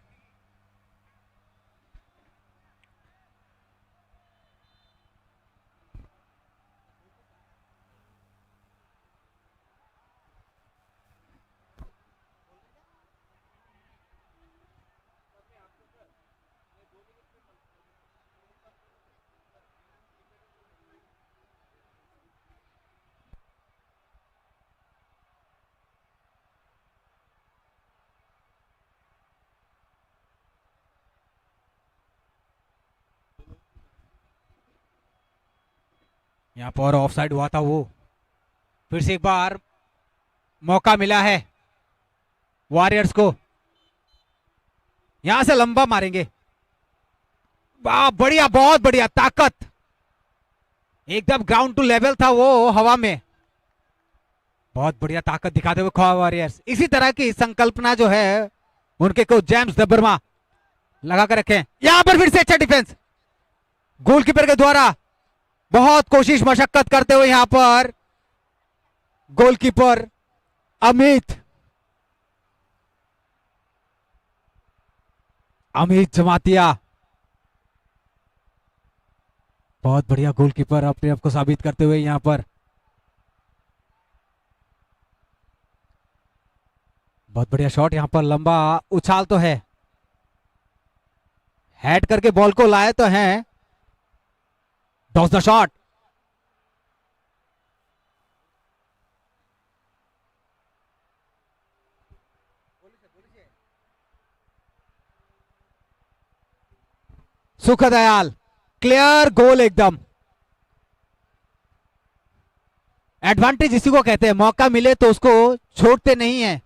यहाँ पर ऑफसाइड हुआ था वो। फिर से एक बार मौका मिला है वॉरियर्स को, यहां से लंबा मारेंगे। वाह, बढ़िया, बहुत बढ़िया, ताकत, एकदम ग्राउंड टू लेवल था वो हवा में। बहुत बढ़िया ताकत दिखाते हुए ख्वाई वॉरियर्स। इसी तरह की संकल्पना जो है उनके कोच जेम्स देबबर्मा लगा कर रखे हैं। यहाँ पर फिर से अच्छा डिफेंस, गोलकीपर के द्वारा बहुत कोशिश मशक्कत करते हुए यहाँ पर गोलकीपर अमित, अमित जमातिया, बहुत बढ़िया गोलकीपर अपने आप को साबित करते हुए यहाँ पर। बहुत बढ़िया शॉट, यहाँ पर लंबा उछाल तो है, हेड करके बॉल को लाए तो हैं। Does the shot. Sukha Dayal, clear goal एकदम। एडवांटेज इसी को कहते हैं, मौका मिले तो उसको छोड़ते नहीं है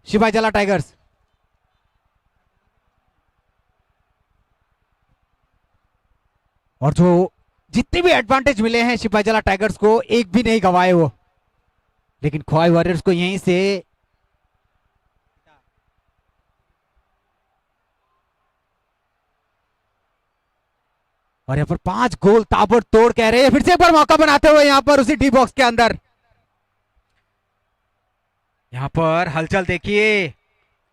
सिपाही जला टाइगर्स। और जो जितने भी एडवांटेज मिले हैं सिपाही जला टाइगर्स को, एक भी नहीं गंवाए वो। लेकिन खोवाई वॉरियर्स को यहीं से और यहाँ पर पांच गोल ताबड़तोड़ कह रहे हैं। फिर से एक बार मौका बनाते हुए यहाँ पर उसी डी बॉक्स के अंदर, यहाँ पर हलचल देखिए,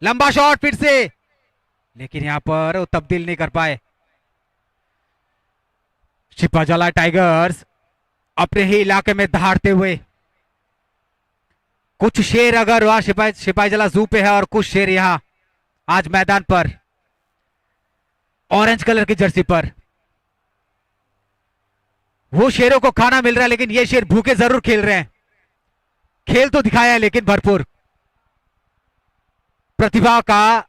लंबा शॉट फिर से, लेकिन यहाँ पर वो तब्दील नहीं कर पाए। सिपाजला टाइगर्स अपने ही इलाके में दहाड़ते हुए, कुछ शेर अगर वहाँ सिपाही, सिपाहीजला जू पे है और कुछ शेर यहाँ आज मैदान पर ऑरेंज कलर की जर्सी पर। वो शेरों को खाना मिल रहा है, लेकिन ये शेर भूखे जरूर खेल रहे हैं। खेल तो दिखाया है, लेकिन भरपूर प्रतिभा का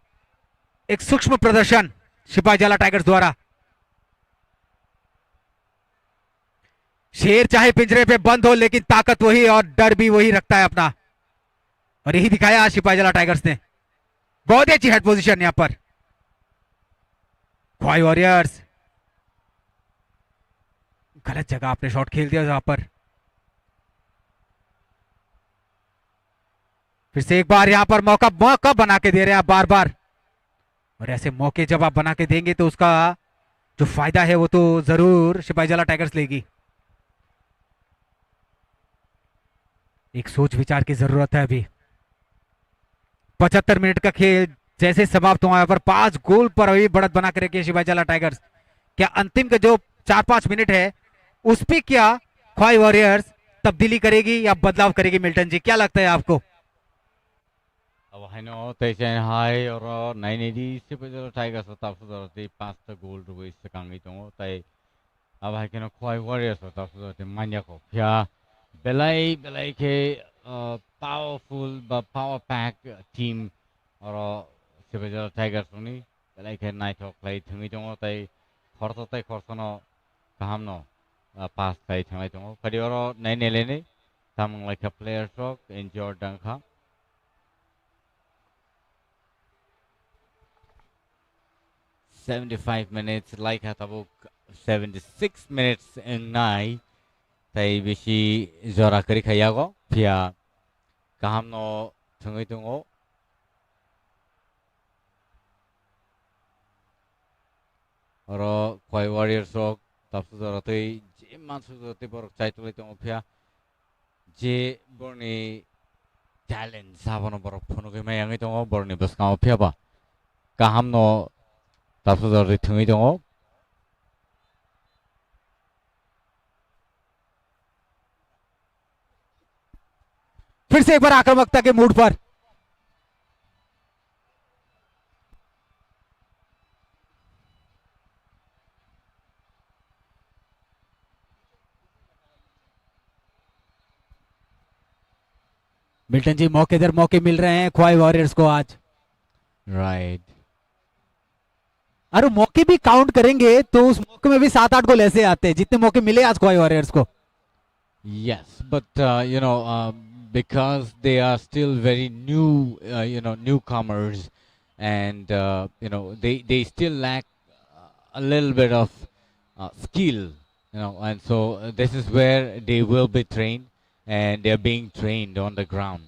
एक सूक्ष्म प्रदर्शन सिपाही जला टाइगर्स द्वारा। शेर चाहे पिंजरे पे बंद हो, लेकिन ताकत वही और डर भी वही रखता है अपना, और यही दिखाया आज सिपाही जला टाइगर्स ने। बहुत ही अच्छी हेड पोजीशन यहाँ पर। खोवाई वॉरियर्स, गलत जगह आपने शॉट खेल दिया यहाँ पर। फिर से एक बार यहाँ पर मौका, मौका बना के दे रहे हैं आप बार बार, और ऐसे मौके जब आप बना के देंगे तो उसका जो फायदा है वो तो जरूर सिपाही जला टाइगर्स लेगी। एक सोच विचार की जरूरत है अभी। पचहत्तर मिनट का खेल जैसे समाप्त हुआ, यहाँ पर पांच गोल पर अभी बढ़त बना के रखी है सिपाही जला टाइगर्स। क्या अंतिम के जो चार पांच मिनट है उस पे क्या खोवाई वॉरियर्स तब्दीली करेगी या बदलाव करेगी? मिल्टन जी, क्या लगता है आपको? Abo haino tei chai hai oro nai nai di, Sipajala Tigers o tapsajak tei panchta goal rwui swkangwi tongo, tei abo hai kheno Khowai Warriors o tapsajak tei manya kho phiya belai belai khe, uh, powerful ba power pack team oro Sipajala Tigers rokni belai khe naithok khlai thwngwi tongo, tei khoroksa tei khoroksano kahamno, ah, pass khai thanglai tongo. Phadi oro nai nai lainai tamung lai kha players rok injured wng kha. Seventy five minutes lai kha tabuk, seventy six minutes wngnai, tei bisi jora kwrwi kha yago, phiya kahamno thwngwi tongo. Oro Khowai Warriors rok tapsajak tei je mansajak tei borok chai tongwi tongo, phiya je borokni talent abono borok phunugwi maya wngwi tongo borokni bwskango, phiya ba kahamno tapsajak tei thwngwi tongo. फिर से एक बार आक्रामकता के मूड पर। मिल्टन जी, मौके दर मौके मिल रहे हैं खोवाई वॉरियर्स को आज। राइट। और वो मौके भी काउंट करेंगे तो उस मौके में भी सात आठ गोल ऐसे आते हैं, जितने मौके मिले आज खोवाई वॉरियर्स को। Yes, but, uh, you know, uh, because they are still very new, uh, you know, newcomers, and, uh, you know, they, they still lack a little bit of, uh, skill, you know, and so, uh, this is where they will be trained, and they're being trained on the ground.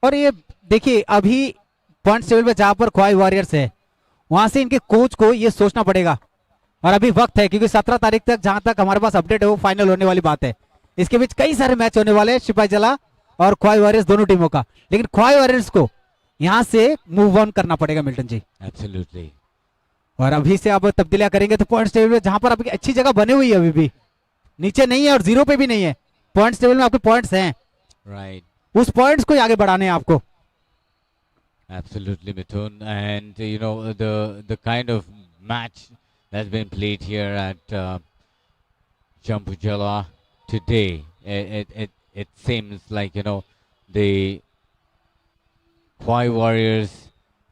और ये देखिए, अभी points table पे जहाँ पर खोवाई वॉरियर्स है, वहाँ से इनके कोच को ये सोचना पड़ेगा। और अभी वक्त है, क्योंकि सत्रह तारीख तक, जहाँ तक हमारे पास अपडेट है, वो फाइनल होने वाली बात है। इसके बीच कई सारे मैच होने वाले हैं, सिपाही जला और खोवाई वॉरियर्स दोनों टीमों का। लेकिन खोवाई वॉरियर्स को यहाँ से मूव ऑन करना पड़ेगा, मिल्टन जी। एब्सोल्युटली। और अभी से आप तब्दीलियां करेंगे तो पॉइंट्स टेबल में, जहाँ पर आपकी अच्छी जगह बनी हुई है, अभी भी नीचे नहीं है और जीरो पे भी नहीं है, पॉइंट्स टेबल में आपके पॉइंट्स हैं। राइट। उस पॉइंट्स को ही आगे बढ़ाने हैं आपको। Absolutely, Mithun. And, you know, the, the kind of match that's been played here at, uh, Jampujala today, it, it, it, it seems like, you know, the Khowai Warriors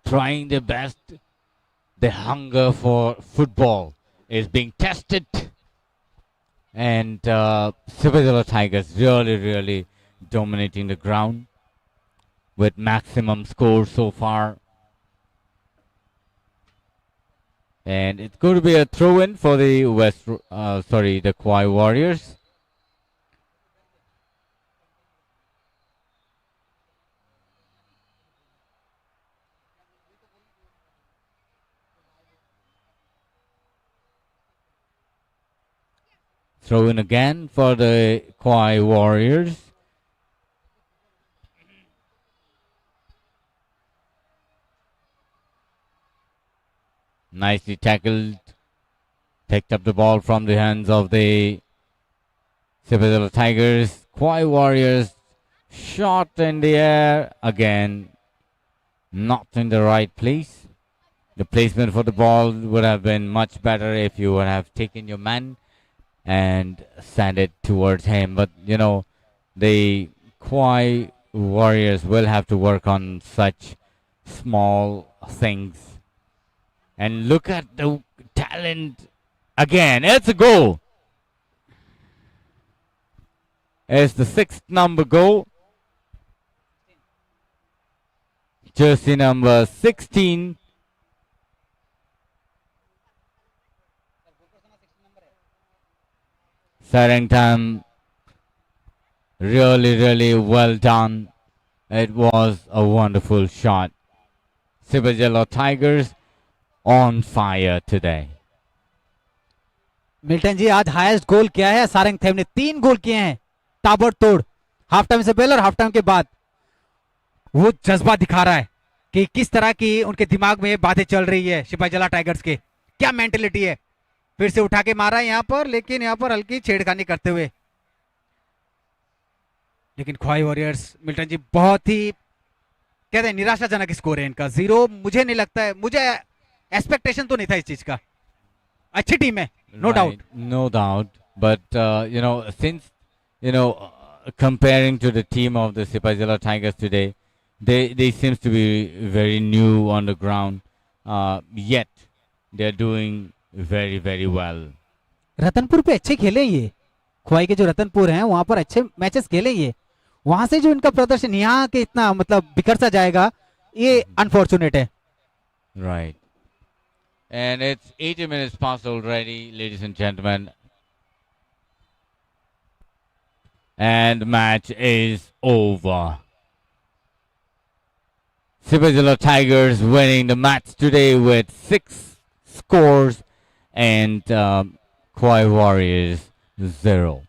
trying their best, the hunger for football, is being tested. And uh, Sipajala Tigers really, really dominating the ground with maximum score so far. And it's going to be a throw in for the West, uh, sorry, the Khwai Warriors. Throw in again for the Khwai Warriors. Nicely tackled. Picked up the ball from the hands of the Sipajala Tigers. Khwai Warriors. Shot in the air. Again, not in the right place. The placement for the ball would have been much better if you would have taken your man and sent it towards him. But, you know, the Khwai Warriors will have to work on such small things. And look at the talent again. It's a goal. It's the sixth number goal. Jersey number sixteen. Sareng Tham, really, really well done. It was a wonderful shot. Sipajala Tigers on fire today. Milton ji, आज highest गोल क्या है? सारंग थेम ने तीन गोल किए हैं, ताबड़तोड़। Half time से पहले और हाफ टाइम के बाद वो जज्बा दिखा रहा है कि किस तरह की उनके दिमाग में बातें चल रही है सिपाही जला टाइगर्स के, क्या मेंटेलिटी है। फिर से उठा के मारा है यहाँ पर, लेकिन यहाँ पर हल्की छेड़खानी करते हुए। लेकिन ख्वाई वॉरियर्स, मिल्टन जी, बहुत ही, कहते हैं, निराशाजनक स्कोर है इनका। जीरो, मुझे नहीं लगता है, मुझे एक्सपेक्टेशन तो नहीं था इस चीज का। अच्छी टीम है, no doubt. Right, no doubt. But uh, you know, since you know, uh, comparing to the team of the Sipajala Tigers today, they they seems to be very new on the ground. Uh, yet they are doing very, very well. Ratanpur पे अच्छे खेले ये, ख्वाई के जो रतनपुर हैं वहां पर अच्छे मैचेस खेले ये। वहां से जो इनका प्रदर्शन यहाँ के इतना, मतलब, बिखर सा जाएगा, ये अनफॉर्चुनेट है। Right. And it's eighty minutes past already, ladies and gentlemen. And the match is over. Sipajala Tigers winning the match today with six scores and um, Khwai Warriors zero.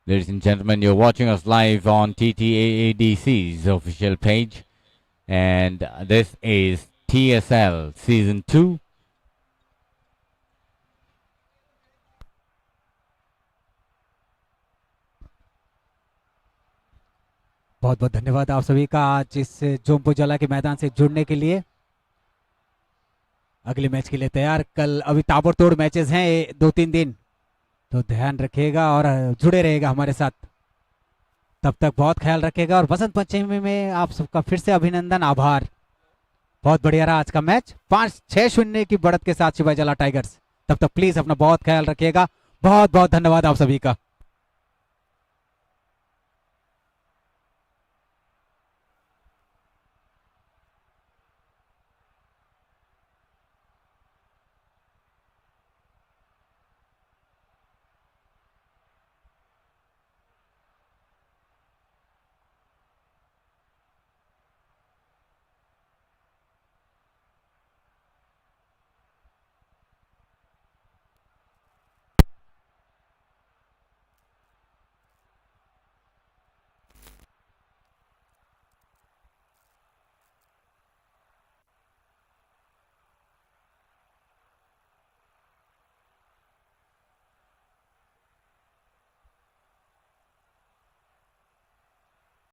Ladies and gentlemen, you're watching us live on T T A A D C's official page, and this is T S L Season two. बहुत बहुत धन्यवाद आप सभी का आज इस जोमपो जला के मैदान से जुड़ने के लिए। अगले मैच के लिए तैयार। कल अभी ताबड़तोड़ मैचेस हैं, ये दो तीन दिन, तो ध्यान रखिएगा और जुड़े रहिएगा हमारे साथ। तब तक बहुत ख्याल रखिएगा और वसंत पंचमी में आप सबका फिर से अभिनंदन, आभार। बहुत बढ़िया रहा आज का मैच, पाँच छः शून्य की बढ़त के साथ सिपाही जला टाइगर्स। तब तक प्लीज अपना बहुत ख्याल रखिएगा। बहुत बहुत धन्यवाद आप सभी का।